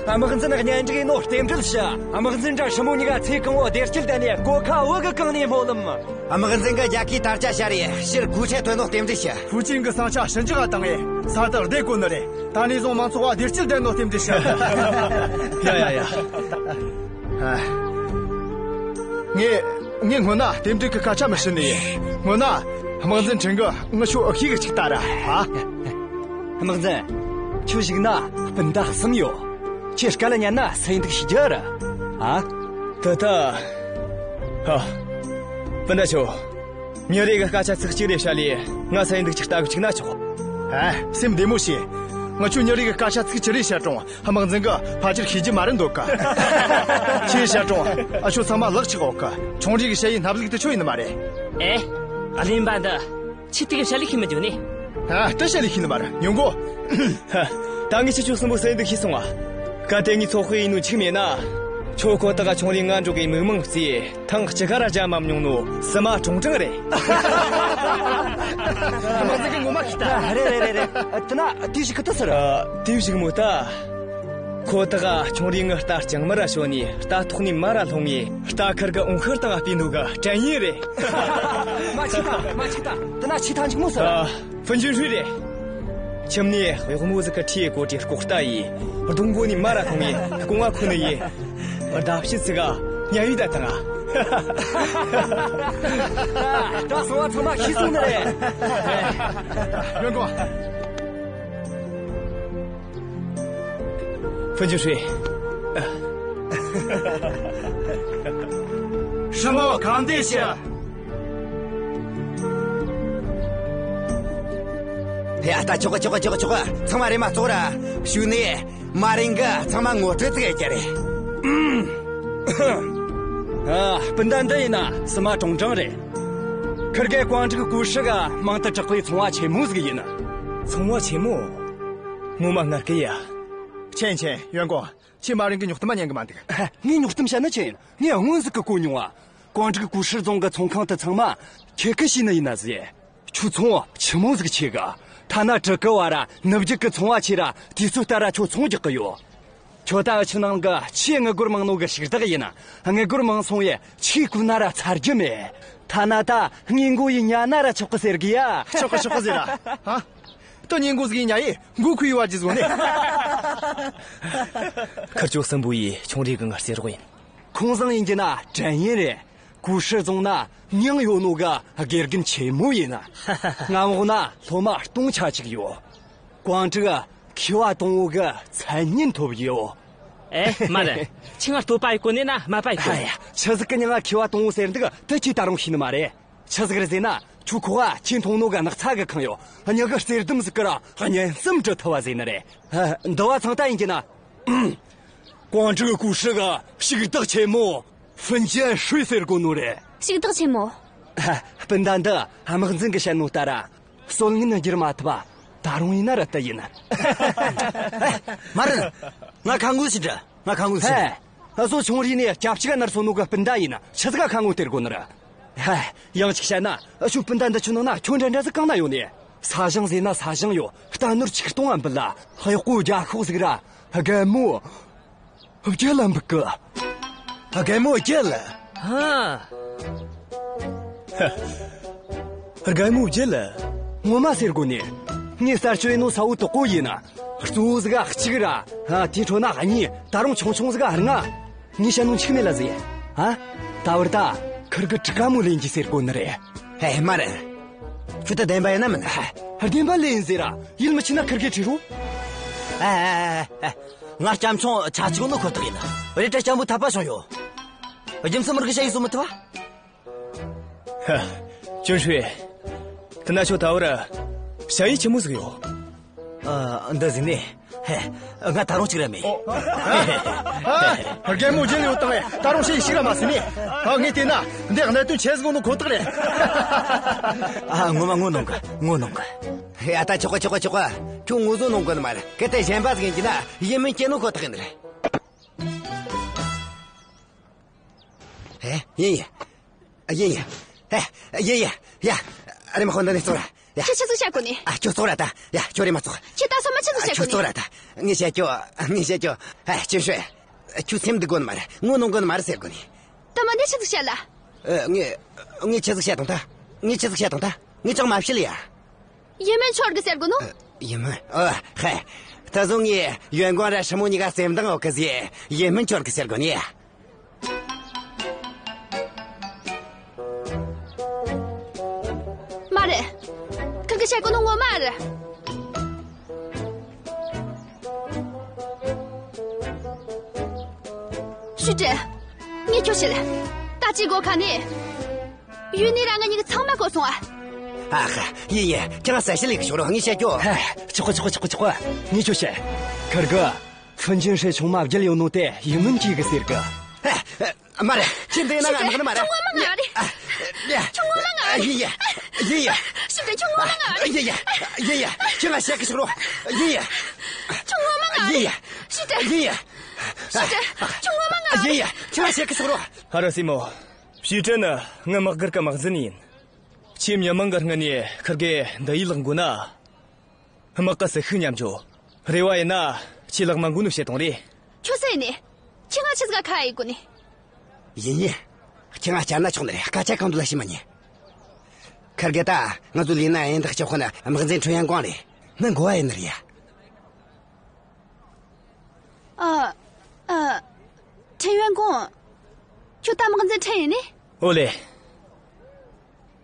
དམག་འཛིན་གཉེན་སྒྲིག་ཡིན་ནོ་རྟེན་འབྲེལ་ཞུ། དམག་འཛིན་དྲ་ཧྲི་མོ་གཉིས་ཀ་ཚེ་གང་བོ་བདེ་སྐྱིད་ལྡན་ནས་གོ་ཁ་བུ་གི་གང་ནས་སྨོ་ལམ། དམག་འཛིན་གི་རྒྱལ་ཁའི་དར་ཆ་ཤར་རེ་ཕྱིར་གོས་ཆེན་ཐོན་ནོ་རྟེན་འབྲེལ་ཞུ། ཧྥུ་ཅན་གི་ཟིང་ཆ་ཞི་འཇགས་བཏང་ངེ་ས་དག་བདེ་གོ་ནི་རེད། ད་ནས་བཟུང་མང་ཚོགས་བ་བདེ་སྐྱིད་ལྡན་ནོ་རྟེན་འབྲེལ་ཞུ། ཡ་ཡ་ཡ། ཨ། ངས་ངས་སྔོན་ན་རྟེན་འབྲེལ་གི་སྐད་ཆ་མི་བཤད་ནི་ཡིན། སྔོན་ན་དམག་འཛིན་ཁྲིན་གིས་ངི་ཆོ་ཨུ་ཤི་གི་ཆིག་ལྟ་ར། ཨ། དམག་འཛིན། ཁྱོད་ཞིག་ན་སྤུན་ཟླ་གསུམ་ཡོད། ཁྱེད་སྐད་ལ་ཉན་ན་སུ་ཡིན་འདུག་ཤེས་རྒྱུ་ར། ཨ། ད་ད། ཧ། སྤུན་ཟླ་ཆོ། མྱི་རེ་གི་སྐད་ཆ་ཚིག་གཅིག་རེ་བཤད་ལས་ང་སུ་ཡིན་འདུག་ཅིག་ལྟ་གི་བཅུག་ན་ཆོག་ཨ། སེམས་བདེ་མོ་བྱོས། ང་ཆོ་མྱི་རེ་གི་སྐད་ཆ་ཚིག་གཅིག་རེ་བཤད་རུང་དམག་འཛིན་གིས་ཕལ་ཆེར་ཤེས་རྒྱུ་མ་རེད་འདོད་གི། ཁྱེད་བཤད་རུང་ཨ་ཆོ་ཚང་མ་ལག་ཆགས་འོག་གི། ཆུང་རིགས་གི་ཞ་ཡི་སྣབས་ལུག་དེ་ཆོ་ཡིན་ནི་མ་རེད། ཨེ། གླེན་པ་འདི། ཆི་ཐིག་གི་བཤད་ལས་ཤེས་མི་འདུག་ནི། ཨ། ད་བཤད་ལས་ཤེས་ནི་མ་རེད། ཉོན་གོ། ཧ། ད་ངས་ཁྱེད་ཆོ་གསུམ་པོ་སུ་ཡིན་འདུག་ཤེས་སོང་ཨ། གལ་ཏེ་ངས་ཚོད་དཔག་ཡས་ནོ་འཆུག་མེད་ན། ཁྱོད་ཁོ་ཐག་ཆུང་རིང་ང་འགྲོགས་གི་མིག་མང་བརྩིས། ཐེངས་གཅིག་ག་ར་རྒྱ་མ་མྱོང་ནོ་སྲིན་མོ་ཀྲུང་ཀྲང་རེད། དམག་འཛིན་གིས་ངོ་མ་ཤེས་ད། རེད་རེད་རེད་རེད། དེ་ན་དེ་ཞིག་གི་དུ་ཟེར། ཨ། དེ་ཞིག་མོ་ད། ཁོ་ཐག་ཆུང་རིང་ངི་རྟ་རྐྱང་མ་ར་ཞོན་ནས་རྟ་ཐོག་ནས་མ་ར་ལྷུང་ངས་རྟ་ཁུར་གི་འོང་ཤུལ་དང་སྤུས་ནོ་གི་དྲན་ཡིན་རེད། མ་ཆིག་ད། མ་ཆིག་ད། དེ་ན་ཆི་ཐང་ཅིག་མོ་ཟེར། ཨ། ཧྥུན་ཅུན་ཧྲུའེ་རེད། ཁྱིམ་ནས་གཡོག་མོ་ཟིག་གི་ཁྲིའི་གོ་གྲས་ལྐོག་ལྟ་ཡས། སྡོང་མགོ་ནས་མ་ར་ལྷུང་ངས་རྐང་བ་ཁུ་ནི་ཡས། ཟླ་ཕྱེད་ཙིག་ག་ཉལ་ཡོད་ད་དང་། ད་སོང་བ་ཚང་མ་ཤེས་སོང་ནི་རེད། ཡོན་གོ། ཧྥུན་ཅུན་ཧྲུའེ། ཧྲི་མོ་གང་བདེ་ཞུ། ཡ། ད་ཆོག་གི་ཆོག་གི་ཆོག་གི་ཆོག་གི། ཚང་མ་རེམ་མ་ཙོག་ར། ཞུ་ནས་མ་རེད་གི། ཚང་མ་ངོ་སྤྲོད་ཙིག་ཡེད་རྒྱུ་རེད། ཨ། སྤུན་ཟླ་འདི་ཡིན་ན་སྲིན་མོ་ཀྲུང་ཀྲང་རེད། ཁུར་གེ་ཀོང་ཀྲིག་ཀུའུ་ཧྲི་གིས་མང་དུ་གྲགས་པའི་ཚོང་བ་ཆེན་མོ་ཟིག་ཡིན། ཚོང་བ་ཆེན་མོ། ངོ་མ་ངར་གི་ཡ། ཆེན་ཆེན། ཡོན་གོ། ཁྱོས་མ་རེད་གི་རྙོག་གཏམ་མ་ཉན་གི་མ་འདུག་ངས་རྙོག་གཏམ་བཤད་ནི་ཆི་ཡིན། ངས་སྔོན་ཟིག་གི་གོ་མྱོང་བ། ཀོང་ཀྲིག་ཀུའུ་ཧྲི་རྫོང་གི་ཚོང་ཁང་དེ་ཚང་མ་ཁྱེད་གིས་བྱས་ནི་ཡིན་ན་ཟེ། ཁྱོད་ཚོང་ཆི་མོ་ཟིག་ཆེ་གི། ཐ་ན་གྲི་གུ་བ་ར་ནུབ་རྒྱུད་གི་ཚོང་བ་ཆེ་ར་དུས་ཚོད་ལྟར་ར་ཁྱོད་ཚོང་རྒྱག་གི་ཡོད། ཁྱོད་ད་འུ་ཆོ་ནང་གི་ཆེས་དངུལ་སྒོར་མང་ནོ་གི་ཞུགས་བདག་ཡིན། དངུལ་སྒོར་མང་སོང་ཡེ་ཆི་བརྐུས་ན་ར་ཚར་རྒྱུ་མེད། ཐ་ན་ད་དངུལ་མགོ་ཡེ་ཉལ་ན་ར་ཆོག་གི་ཟེར་གི་ཡ། ཆོག་གི་ཆོག་གི་ཟེར་ར། ཧ། ད་དངུལ་མགོ་ཟིག་ཡེ་ཉལ་ཡེ་མགོ་ཁུ་ཡེ་བ་ཅི་བཟོ་ནི། ཁུར་ཆོ་གསུམ་པོ་ཡེ་ཆུང་རིང་གི་ངར་ཟེར་རོགས་ཡིན། ཁོང་བཟང་ཡིན་རྒྱུ་ན་དྲན་ཡིན་རེད། ཀུའུ་ཧྲི་རྫོང་ན་མྱིང་ཡོད་ནོ་གི་དགེ་རྒན་ཆེན་མོ་ཡིན། ང་འོག་ན་སློབ་མ་སྟོང་ཆ་གཅིག་ཡོད། ཀོང་ཀྲིག་མཁས་པ་དང་བོ་གི་མཚན་སྙན་ཐོབ་ཡོད། ཨེ། མ་རེད། ཁྱོས་ང་བསྟོད་པ་ཡེ་གོ་ནས་ན་དམའ་པ་ཡེ་གོ། ཨ་ཡ། ཆི་ཟིག་གི་མྱིང་ང་མཁས་པ་དང་བོ་ཟེར་འདུག་དེ་ཁྱོས་ད་རུང་ཤེས་ནི་མ་རེད། ཆི་ཟིག་རེད་ཟེར་ན། ཁྱོད་ཁོ་བ་ཁྱོས་མཐོང་ནོ་གི་སྣག་ཚ་གིས་ཁེངས་ཡོད། མྱི་གི་གསེར་ལྡུམ་ཟིག་གིས་ར་སྙན་གསུམ་འབྲི་ཐུབ་བ་ཟེར་ནི་རེད། ཨ། འདི་བ་ཚང་ད་ཡིན་རྒྱུ་ན། ཀོང་ཀྲིག་ཀུའུ་ཧྲི་གི་ཞུགས་བདག་ཆེན་མོ་ཧྥུན་ཅན་ཧྲུའེ་ཟེར་གོ་ནོ་རེད། ཞུགས་བདག་ཆེན་མོ། ཨ། སྤུན་ཟླ་འདི་དམག་འཛིན་གིས་བཤད་ནོ་ལྟར་ར། སྲོལ་ངན་བསྒྱུར་མ་ཐུབ་པ་ད་རུང་ཡིན་ན་ར་དེ་ཡིན། ཨེ། མ་རེད། ང་ཁ་ངོ་ཟིག་འདྲི། ང་ཁ་ངོ་ཟིག་འདྲི། ཧེ། ཨ་ཟོ་ཆུང་རིང་ནས་སྐྱབས་ཆ་ག་ནར་སོན་ནོ་གི་སྤུན་ཟླ་ཡིན། ཆི་ཟིག་ག་ཁ་ངོ་སྟེར་དགོས་ནི་རེད། ཧེ། ཡང་གཅིག་བཤད་ན་ཁྱོད་སྤུན་ཟླ་འདི་ཆོའི་ནང་ན་ཁྱོད་འདྲ་འདྲ་ཟིག་གང་ན་ཡོད་ནི། ས་ཞིང་ཟོས་ན་ས་ཞིང་ཡོད། རྟ་ནོར་ཆིག་སྟོང་ང་འབུལ་ལ། གཡོག་པོ་བརྒྱ་ཤོག་ཟིག་ར་རྒན་མོ་བརྒྱད་ལ་འབུལ་གི། རྒན་མོ་བརྒྱད་ལ། ཧ། རྒན་མོ་བརྒྱད་ལ། ངོ་མ་ཟེར་དགོས་ནི། ངས་གསར་བཅོས་ཡེ་ནོ་ས་བོ་དོག་པོ་ཡིན། གཙོ་བོ་ཟིག་ག་གཅིག་ར། ཨ། དེའི་འཕྲོ་ན་གཉིས། ད་རུང་ཆུང་ཆུང་ཟིག་ག་ལྔ། ངས་བཤད་ནོ་འཆུག་མེད་ལ་ཟེ། ཨ། ད་བར་ད་ཁུར་གི་ཊི་ཀ་མོ་ལེན་རྒྱུ་ཟེར་དགོས་ནི་རེད། ཧེ། མ་རེད། ཁྱོད་ད་བདེན་པ་ཡིན་ན་མིན། ཧ། བདེན་པ་ལེན་ཟེར་ར། ཡིད་མི་ཆེས་ན་ཁུར་གི་ཁྲིད་རོགས། ཨ། ཨ། ཨ། ང་སྐྱབས་མཆོང་ཆ་གཅིག་ནོ་ཁོ་ཐག་ཡིན། རེད་དྲ་སྐྱ་འབུ་ཐག་པ་བྱུང་ཡོད། རྒྱུ་མཚན་མོ་རིག་གི་ཞ་ཡི་བཟོ་མི་ཐུབ་བ། ཧ། ཅུན་ཧྲུའེ། དེ་ན་ཁྱོད་ད་བར་ཞ་ཡི་ཆི་མོ་ཟིག་ཡོད། ཨ། འདི་ཟིག་ནི། ཧེ། ང་ད་རུང་གཅིག་ར་མེད། ཨ། རྒན་མོ་བརྒྱད་ལ་ཡོད་དང་ད་རུང་ཞ་ཡི་གཅིག་ར་མ་ཟིན་ནི། ཨ། ངས་བལྟས་ན་འདི་གནད་དོན་ཆེ་ཟིག་ནོ་ཁོ་ཐག་རེད། ཨ། ངོ་མ་ངོ་གནོང་གི། ངོ་གནོང་གི། ཡ། ད་ཆོག་གི། ཆོག་གི། ཆོག་གི། ཁྱོད་ངོ་བཟོ་གནང་དགོས་ནི་མ་རེད། གལ་ཏེ་གཞན་པ་ཟིག་ཡིན་གྱི་ན་ཡིན་མིན་སྐྱེ་ནོ་ཁོ་ཐག་ཡིན་ནི་རེད། ཨེ། ཡིན་ཡིན། ཡིན་ཡིན། ཨེ། ཡིན་ཡིན། ཡ། རེམ་མ་ཁོ་འདི་ནས་ཙོག་ར། ཡ། ཁྱོད་ཆི་ཟིག་བཤད་གོ་ནི། ཨ། ཁྱོད་ཙོག་ར་ད། ཡ། ཁྱོད་རེམ་མ་ཙོག་ཁྱོད་ད་སོ་མ་ཆི་ཟིག་ཨ། བཤད་ཁྱོད་གོ་ནི། ཙོག་ར་ད། ངས་བཤད་རྒྱུ། ངས་བཤད་རྒྱུ། ཨ། ཅིན་ཧྲུའེ། ཁྱོད་སེམས་སྡུག་དགོས་ནི་མ་རེད། ངོ་གནོང་དགོས་ནི་མ་རེད་ཟེར་གོ་ནི། ད་མ་ནས་ཆི་ཟིག་བཤད་ལ། ཨ། ངས། ངས་ཆི་ཟིག་བཤད་དང་ད། ངས་ཆི་ཟིག་བཤད་དང་ད། ངས་ཅང་མ་བཤད་ལ་ཡ། ཡིན་མིན་ཁྱོད་གིས་ཟེར་གོ་ནོ། ཨ། ཡིན་མིན། ཨ། ཧེ། ད་བཟུང་ངས་ཡོན་ཀོང་ར་ཧྲི་མོ་གཉིས་ཀ་སེམས་སྡང་ཡོད་གི་ཟེ། ཡིན་མིན་ཁྱོད་གིས་ཟེར་གོ་ནི། མ་རེད། ཁིར་གིས་བཤད་གོ་ནོ་ངོ་མ་རེད། ཞུ་ཀྲེ། ངས་ཁྱོད་བཤད། ད་ཅི་གོ་ཁ་ནས། ཡུལ་ནས་ར་ང་གཉིས་ཀྱི་ཚང་མ་གོ་སོང་ཨ། ཨ་ཧ། ཡིན་ཡིན། ཁྱེད་རང་གསལ་བཤད་ལས་ཀྱི་ཤོག་རོགས། ངས་བཤད་རྒྱུ། ཧ། ཆོག་གི། ཆོག་གི། ཆོག་གི། ཆོག་གི། ངས་ཁྱོད་བཤད། ཁར་གི། ཧྥུན་ཅིན་ཧྲེ་ཆུང་མ་བརྒྱལ་ཡོད་ནོ་དེ་ཡིན་མིན་ཁྱེད་གིས་ཟེར་གི། ཧ། མ་རེད། ཁྱེད་འདི་ན་ང་དམག་ནི་མ་རེད། ཆུང་ངོ་མ་ང་རེད། ཨ། ཡ། ཆུང་ངོ་མ་ང་རེད། ཡིན་ཡིན། ཡིན་ཡིན། ཞུ་ཀྲེ། ཆུང་ངོ་མ་ང་རེད། ཡིན་ཡིན། ཡིན་ཡིན། ཁྱེད་ང་བཤད་གི་ཤོག་རོགས། ཡིན་ཡིན། ཆུང་ངོ་མ་ང་རེད། ཡིན་ཡིན། ཞུ་ཀྲེ། ཡིན་ཡིན། ཞུ་ཀྲེ། ཆུང་ངོ་མ་ང་རེད། ཡིན་ཡིན། ཁྱེད་ང་བཤད་གི་ཤོག་རོགས། ཧ་ར་སི་མོ། ཞུ་ཀྲེ་ནི་ངའི་དམག་སྒར་གི་དམག་འཛིན་ཡིན། ཁྱེད་མྱི་མང་གི་སྔུན་ནས་ཁིར་གེ་འདི་ཡིས་བརླག་དགོས་ན། དམག་གི་སྲིད་ཤུགས་མཉམ་འཇོག་རེ་བ་ཡིན་ན་ཆེས་ལག་མང་གོ་ནོ་བྱེད་དང་རེད། ཁྱོད་སུ་ཡིན་ནི། ཁྱེད་ང་ཆི་ཟིག་ག་ཁ་ཡེ་གོ་ནི། ཡིན་ཡིན། ཁྱེད་ང་བསྐྱར་ན་ཆོག་ནི་རེད། སྐད་ཆ་གང་འདོད་ལ་བྱེད་མི་ཉན། ཁིར་གེ་ད་ང་ཚོ་ལས་ན་ཡིན་དག་ཆོག་ཁོ་ན་དམག་འཛིན་ཁྲུན་ཡན་ཀོང་རེད། ནི་འགོ་བ་ཡིན་ནི་རེད་ཡ། ཨ། ཨ། ཁྲེན་ཡོན་ཀོང་། ཁྱོད་ད་དམག་འཛིན་ཁྲེན་ཡིན་ནི། ཨོ་ལེ།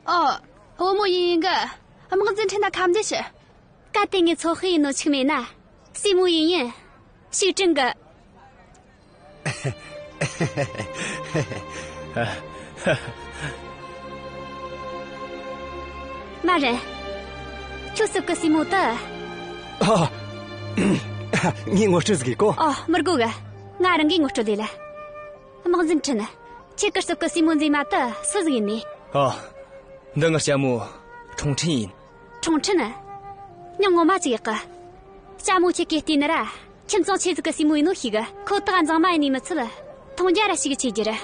ཨོ། བུ་མོ་ཡིན་ཡིན་གི། དམག་འཛིན་ཁྲེན་ད་ཁ་མཛེས་ཤི། གལ་ཏེ་ངའི་ཚོད་དཔག་ཡིན་ནོ་འཆུག་མེད་ན། སྲས་མོ་ཡིན་ཡིན། ཞུ་ཀྲེ་གི། མ་རེད། ཁྱོད་སྲོག་གི་སྲས་མོ་དེ། ཨ། ངས་ངོ་སྤྲོད་ཟིག་ཡེ་གོ། ཨོ། མི་དགོས་གི། ང་རང་གིས་ངོ་སྤྲོད་ལས་ལ། དམག་འཛིན་ཁྲེན། ཁྱེད་ཀྱི་སྲོག་གི་སྲས་མོ་མཛེས་མ་དེ་སུ་ཟིག་ཡིན་ནི། ཨོ། འདི་ངའི་ལྕམ་མོ་ཁྲུང་ཁྲིན་ཡིན། ཁྲུང་ཁྲིན། མྱིང་ངོ་མ་ཅིག་ཡག་གི། ལྕམ་མོ་ཁྱེད་ཀྱིས་བལྟས་ན་ར། ཁྱིམ་ཚང་ཆེ་ཟིག་གི་སྲས་མོ་ཡིན་ནོ་ཤེས་གི། ཁོ་ཐག་མཛངས་མ་ཡིན་ནི་མི་ཚད། མཐོང་རྒྱ་ར་ཞེ་གི་ཆེ་རྒྱུ་རེད།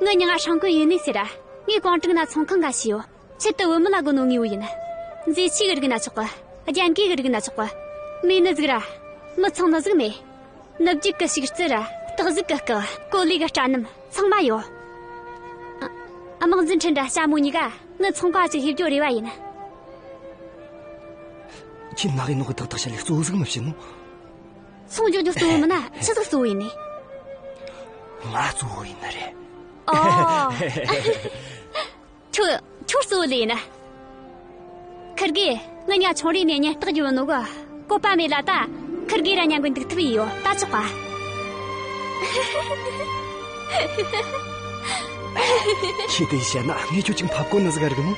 ངའི་མྱིང་ང་ཧྲང་ཀུན་ཡིན་ནི་ཟེར་ར། ངས་ཀོང་ཀྲིག་ན་ཚོང་ཁང་འགའ་ཞིག་ཡོད། ཆེད་དུ་བུད་མེད་ལ་དགོས་ནོ་དངོས་པོ་ཡིན། མཛེས་ཆོས་གི་རིགས་ན་ཆོག་གི། རྒྱན་གོས་གི་རིགས་ན་ཆོག་གི། མེད་ནི་ཟིག་ར། མི་ཚང་ནི་ཟིག་མེད། ནུབ་རྒྱུད་གི་ཕྱུགས་རྩི་ར། སྟག་གཟིག་གི་སྐེག་གོ་ལའི་གི་སྐྲ་སྣུམ། ཚང་མ་ཡོད། ཨ། དམག་འཛིན་ཁྲེན་ར་ལྕམ་མོ་གཉིས་ཀ་ངའི་ཚོང་ཁང་ཅིག་ཕྱེ་རྒྱུ་རེ་བ་ཡིན། ཁྱེད་ནག་ཡིན་ནོ་གི་ཏག་ཏག་བཤད་ལས་གཙོ་བོ་ཟིག་མི་བྱེད་ནོ། ཚོང་རྒྱག་རྒྱུ་གཙོ་བོ་མིན་ན་ཆི་ཟིག་གཙོ་བོ་ཡིན་ནི། ང་གཙོ་བོ་ཡིན་ནི་རེད། ཨོ། ཁྱོད། ཁྱོད་གཙོ་བོ་ལས་ཡིན། ཁིར་གེ། ངི་ཉ་ཆུང་རིས་ནས་ཉེན་རྟོག་རྒྱུ་ནོ་གི། བཀོད་པ་མེད་ལ་ད། ཁིར་གེ་ར་ཉན་གི་འདུག་ཐུབ་ཡོད་ད་ཆོག་པ། ཁྱེད་དེ་བཤད་ན་ངས་ཁྱོད་ཅིག་ཕབ་གོ་ནི་ཟིག་རིག་ནོ།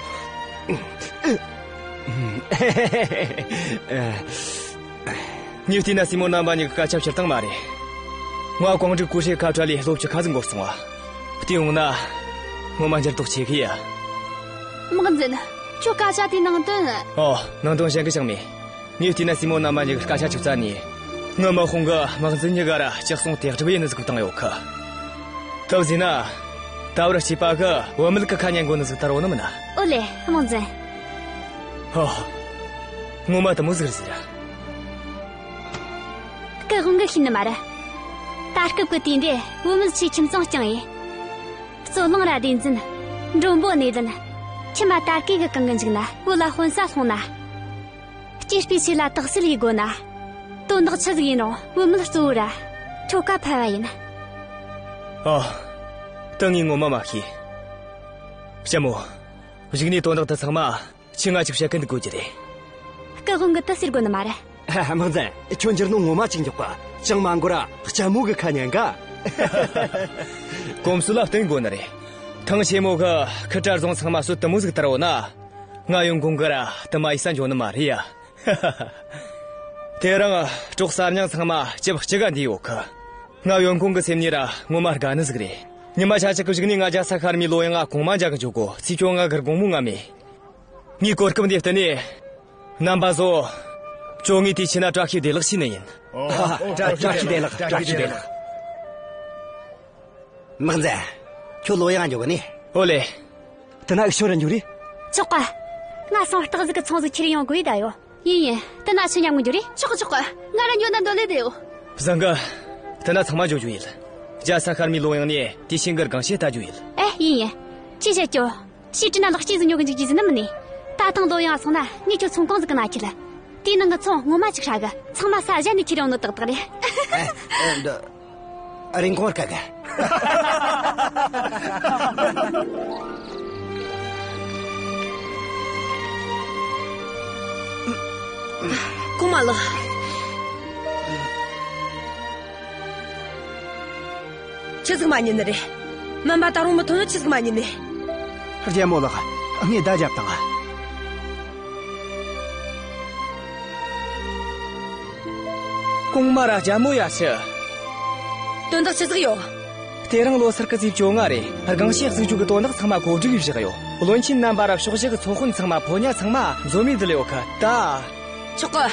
ངས་བལྟས་ན་སྲས་མོ་རྣམ་པ་གཉིས་ཀྱི་སྐད་ཆ་སྤྱིར་བཏང་མ་རེད། ང་ཀོང་ཀྲིག་ཀུ་ཧྲེ་ཁ་བྲལ་ལས་ལོ་བཅུ་ཁ་ཟིག་འགོར་སོང་བ། བལྟས་ཡོང་ན། ངོ་མ་འགྱུར་ལྡོག་ཆེ་གི་ཡ། དམག་འཛིན། ཁྱོད་སྐད་ཆ་དེའི་ནང་དོན། ཨོ། ནང་དོན་གཞན་གི་ཅང་མེད། ངས་བལྟས་ན་སྲས་མོ་རྣམ་པ་གཉིས་ཀྱི་སྐད་ཆ་ཅིག་བཙལ་ནས། ངའི་དམག་དཔུང་གི་དམག་འཛིན་གཉིས་ཀ་ར་ལྕགས་ཟངས་ཏེག་གྲུབ་ཡེ་ནི་ཟིག་བཏང་ཡོད་གི། ཐབས་ཟིན་ན། ད་བར་སྐྱེས་པ་གི་བུད་མེད་གི་ཁ་ཉན་དགོས་ནི་ཟིག་དར་བོ་ནི་མིན་ན། ཨོ་ལེ། དམག་འཛིན། ཧོ། ངོ་མ་དེ་མོ་ཟིག་རེད་ཟེར། སྐུ་དབང་གིས་ཤེས་ནི་མ་རེད། ད་སྐབས་ཀྱི་དུས་འདི་བུད་མེད་ཆེས་ཁྱིམ་ཚང་རྐྱང་ཡིན། རྩོད་གླེང་ར་སྡེ་འཛིན། མགྲོན་པོ་སྣེ་ལེན། ཁྱིམ་མ་དར་གོས་གི་གང་གི་འཇུག་ན། བུ་ལ་དཔོན་ས་སློང་ན། སྐྱེས་པའི་ཆོས་ལ་དག་སེལ་ཡེད་དགོས་ན། དོན་དག་ཆི་ཟིག་ཡིན་རུང་བུད་མེད་གཙོ་བོ་ར། ཁྱོ་ག་ཕལ་བ་ཡིན། ཨ། ད་ངས་ངོ་མ་མ་ཤེས། ལྕམ་མོ། གཞུག་ནས་དོན་དག་འདི་ཚང་མ་ཁྱེད་ང་ཅིག་བཤད་གི་འདུག་དགོས་རྒྱུ་རེད། སྐུ་དབང་གིས་དེ་ཟེར་དགོས་ནི་མ་རེད། དམག་འཛིན། ཁྱོད་འགྱུར་ནོ་ངོ་མ་ཅིག་མགྱོགས་པ། ཅང་མ་འགོར་ར་ལྕམ་མོ་གི་ཁ་ཉན་ག། གོམས་སྲོལ་ལ་བརྟེན་དགོས་ནི་རེད། ཐང་ཆེན་མོ་གི་ཁུལ་གྲྭ་རྫོང་ཚང་མ་སྲོལ་དེ་མོ་ཟིག་དར་བོ་ན། ང་ཡོན་ཀོང་གིས་ར་དེ་མ་ཡེད་ས་འཇོག་ནི་མ་རེད་ཡ། དེ་རིང་གྲོགས་གསར་རྙིང་ཚང་མ་ཅི་བ་གཅིག་ག་འདུས་ཡོད་གི། ང་ཡོན་ཀོང་གི་སེམས་ནས་ར་ངོ་མ་དགའ་ནི་ཟིག་རེད། ཉི་མ་ཆ་གཅིག་གི་གཞུག་ནས་ང་རྒྱལ་ས་ཤར་མའི་ལོ་ཡང་ང་གོང་མ་མཇལ་གི་འཇུག་གོ། ཚེ་སྐྱོ་ང་གི་དགོང་མོ་ང་མེད། ངས་གོ་སྐབས་འདི་བསྟུན་ནས། རྣམ་པ་ཚོ། བཅོ་ལྔའི་དུས་ཆེན་ན་བཀྲ་ཤིས་བདེ་ལེགས་ཞུས་ནི་ཡིན། ཨ། བཀྲ་བཀྲ་ཤིས་བདེ་ལེགས། བཀྲ་ཤིས་བདེ་ལེགས། དམག་འཛིན། ཁྱོད་ལོ་ཡང་འགྱོ་གི་ནི། ཨོ་ལེ། དེ་ན་འུ་ཆོ་ར་འགྱོ་རེ། ཆོག་ག། ང་སང་སྟག་གཟིག་གི་ཚོང་ཟིག་ཁྱེར་ཡོང་དགོས་ཡི་ད་ཡོད། ཡིན་ཡིན། དེ་ན་ཁྱོད་མཉམ་གི་འགྱོ་རེ། ཆོག་ག་ཆོག་ག། ང་ར་འགྱོ་ན་འདོད་ལེ་བདེ་ཡོད། བཟང་གི། དེ་ན་ཚང་མ་འགྱོ་རྒྱུ་ཡིན། རྒྱལ་ས་ཤར་མའི་ལོ་ཡང་ནས་དེ་ཤིང་གི་རྒང་ཤེད་ལྟ་རྒྱུ་ཡིན། ཨེ་ཡིན་ཡིན། ཅི་བྱེད་ཀྱོ། ཕྱི་དྲི་ན་ལག་སྐྱེས་ཟིག་ཉོ་གི་འཇུག་རྒྱུ་ཟིག་ནི་མིན་ནི། ད་ཐེངས་ལོ་ཡང་སོང་ན་ངས་ཁྱོད་ཚོང་ཁང་ཟིག་གི་ན་ཁྱེར། དེའི་ནང་གི་ཚོང་ངོ་མ་ཅིག་ཧྲ་གི། ཚང་མ་ས་གཞན་ནས་ཁྱེར་ཡོང་ནོ་ཏག་ཏག་རེད། ཨེ། ཨེ། འདི། རིན་གོང་ར་ཁ་གི། གོང་མ་ལགས། ཆི་ཟིག་མ་ཉན་ནི་རེད། སྨན་པ་ད་རུང་མི་ཐོན་ནོ་ཆི་ཟིག་མ་ཉན་ནི། རྒྱལ་མོ་ལགས། ངས་བརྡ་རྒྱབ་དང་། གོང་མ་ར་རྒྱལ་མོ་ཡ་ཤི། དོན་དག་ཆི་ཟིག་ཡོད། དེ་རིང་ལོ་སར་གི་ཚེས་བཅོ་ལྔ་རེད། རྒང་ཤེད་གཟིགས་རྒྱུ་གི་དོན་དག་ཚང་མ་གོ་སྒྲིག་བཞག་ཡོད། བློན་ཆེན་རྣམ་པ་ར་ཕྱོགས་བཞི་གི་ཚོ་དཔོན་ཚང་མ་ཕོ་ཉ་ཚང་མ་འཛོམས་མི་འདི་ལ་ཡོད་གི་ད། ཆོག་གི།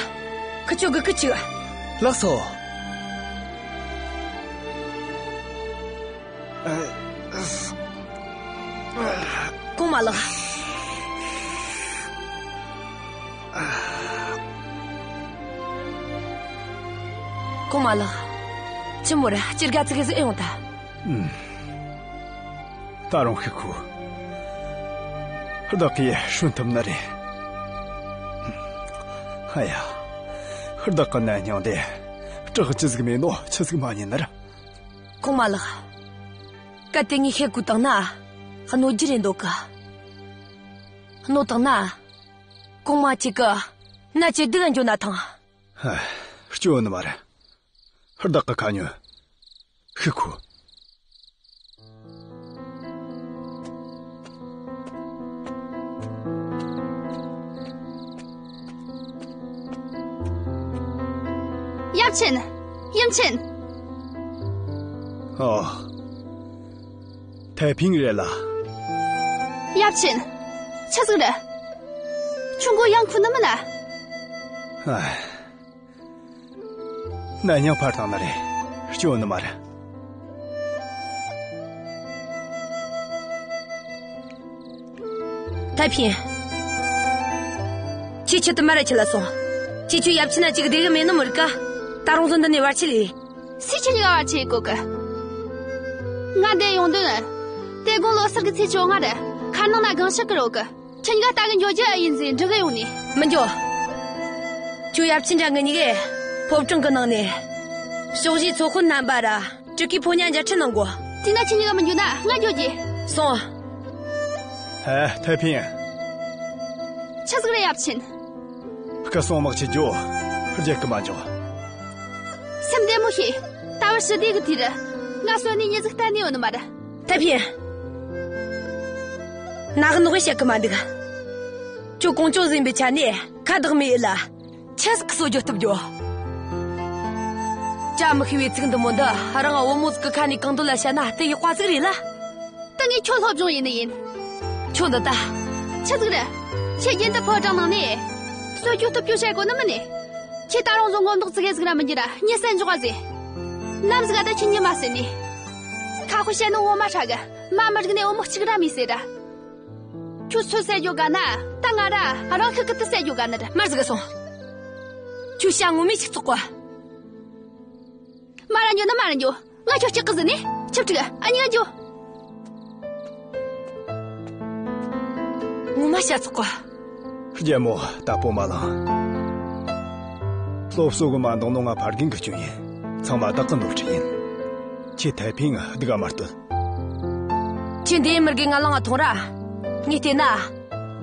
ཁི་ཆོ་གི་ཁི་ཆིག་ལགས་སོ། གོང་མ་ལགས། གོང་མ་ལགས། ཅི་མོ་ར་སྐྱིད་དགའ་ཙི་གེ་ཟིག་ཨེ་ཡོང་ད། ཨུམ། ད་རུང་ཤི་ཁུ། བདག་གིས་བསྲུན་ཐུབ་ནི་རེད། ཨ་ཡ། བདག་གི་ནད་རྙིང་དེ། དྲག་ཅི་ཟིག་མེད་ནོ་ཆི་ཟིག་མ་ཉན་ནི་ར། གོང་མ་ལགས། གལ་ཏེ་ངས་ཤེད་གོས་བཏང་ན། གནོད་རྒྱུ་རེད་འདོད་གི། གནོད་བཏང་ན། གོང་མ་གཅིག་གི་ནད་ཀྱི་སྡུག་འགྱོ་ན་ཐང་། ཧ། སྐྱོན་ནི་མ་རེད། བདག་གི་ཁ་ཉོན། ཤི་ཁུ། ཡབ་ཆེན། ཡུམ་ཆེན། ཨོ། ཐའེ་ཕིང་རེད་ལ། ཡབ་ཆེན། ཆི་ཟིག་རེད། ཁྱོད་མགོ་ཡང་ཁུ་ནི་མིན་ལ། ཨ། ནད་རྙིང་འཕར་བཏང་ནི་རེད། སྐྱོན་ནི་མ་རེད། ཐའེ་ཕིང་། ཁྱེད་ཆེད་དུ་མ་ར་ཁྱེད་ལ་སོང་། ཁྱེད་ཆོ་ཡབ་ཆེན་ན་ཅིག་བདེ་གི་མེད་ནི་མི་རིག་ག་ད་རུང་ཟོན་འདི་ནས་བར་ཆད་ལས། སུས་ཁྱེད་གཉིས་ཀ་བར་ཆད་ཡེད་གོ་གི། ང་འདི་ཡོང་དོན། དེ་དགོང་ལོ་གསར་གི་ཚེས་བཅོ་ལྔ་རེད། མཁར་ནང་ན་སྒང་ཞག་གི་རོ་གི། ཁྱེད་གཉིས་ཀ་ལྟ་གི་འགྱོ་རྒྱུ་ཨེ་ཡིན་ཟེར་འདྲི་གི་ཡོང་ནི། མི་འགྱོ། ཁྱོད་ཡབ་ཆེན་འདྲ་ངེད་གཉིས་ཀས་ཕོ་བྲང་གི་ནང་ནས། ཕྱོགས་བཞིའི་ཚོ་དཔོན་རྣམ་པ་ར་ཀྲི་ཀིའི་ཕོ་ཉ་མཇལ་འཕྲད་གནང་དགོ། དེ་ན་ཁྱེད་གཉིས་ཀ་མི་འགྱོ་ན་ང་འགྱོ་རྒྱུ། སོང་། ཧེ། ཐའེ་ཕིང་། ཆི་ཟིག་རེད་ཡབ་ཆེན། སྐུ་སྲུང་དམག་ཆེ་རྒྱུ་རྒྱལ་གི་མ་འཇོག་སེམས་བདེ་མོ་བྱོས། ད་བར་ཞི་བདེ་གི་དུས་རེད། ང་གསོན་ནས་མྱི་ཟིག་གཏན་ནས་ཡོད་ནི་མ་རེད། ཐའེ་ཕིང་། ནག་ནོག་བཤད་གི་མ་འདུག་ཁྱོད་ཀོང་ཇོ་ཟིན་པའི་ཆ་ནས་ཁ་བདག་མི་ཡེད་ལ། ཆི་ཟིག་གི་གསོ་རྒྱུ་གཏུབ་རྒྱུ། བྱ་མི་ཤེས་པའི་ཚིག་འདི་མོ་འདི་རང་བུ་མོ་ཟིག་གི་ཁ་ནས་གང་འདོད་ལ་བཤད་ན་དེ་ཡག་པ་ཟིག་རེད་ལ། ད་ངས་ཁྱོད་སློབ་སྦྱོང་ཡེད་ནི་ཡིན། ཁྱོད་འདི་ད། ཆི་ཟིག་རེད། ཁྱེད་རྒྱུན་དུ་ཕོ་བྲང་ནང་ནས། གསོ་རྒྱུ་གཏུབ་རྒྱུ་བཤད་གོ་ནི་མིན་ནི། ཁྱེད་ད་རུང་བཟོ་ངོ་མདོག་ཙི་གེ་ཟིག་ར་མི་འགྱུར་ར་མྱི་བསད་འཇོག་ག་ཟེ། ནམ་ཟིག་ག་ད་ཁྱེད་མྱི་མ་བསད་ནི། ཁ་དཔེ་བཤད་ནོ་ངོ་མ་ཧྲ་གི། མ་མི་རིག་ནས་བུ་མོ་གཅིག་ར་མི་བསད་ར། ཁྱོད་སུ་བསད་རྒྱུ་དགའ་ན་ད་ང་ར་རང་ཤུགས་ཀྱིས་དེ་བསད་རྒྱུ་དགའ་ནི་རེད། མར་ཟིག་ག་སོང་། ཁྱོད་བྱ་ངོ་མས་ཤིག་བཙོག་གོ། མ་ར་འགྱོ་ན་མ་ར་འགྱོ། ང་ཁྱོད་སྐྲག་གི་ཟེར་ནས་ཆབ་ཁྲིག་ཨ་ཉི་ང་འགྱོ། ངོ་མ་བྱ་བཙོག་གོ། རྒྱལ་མོ་ད་པོ་མ་ལང་། སློབ་གསོ་གི་མ་འདང་ནོ་ང་ཕ་རྒན་གི་སྐྱོན་ཡིན། ཚང་མ་བདག་གི་ནོར་འཁྲུལ་ཡིན། ཁྱེད་ཐའེ་ཕིང་སྡུག་ག་མ་གཏོད། ཁྱེད་འདི་མི་དགེ་ང་ལང་ང་ཐོང་ར། ངས་བལྟས་ན།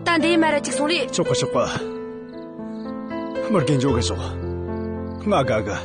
ད་འདི་མ་ར་ཅིག་སོང་རེད། ཆོག་གི་ཆོག་གི། མི་དགེ་འཇོག་གི་ཆོག་ང་དགའ་གི།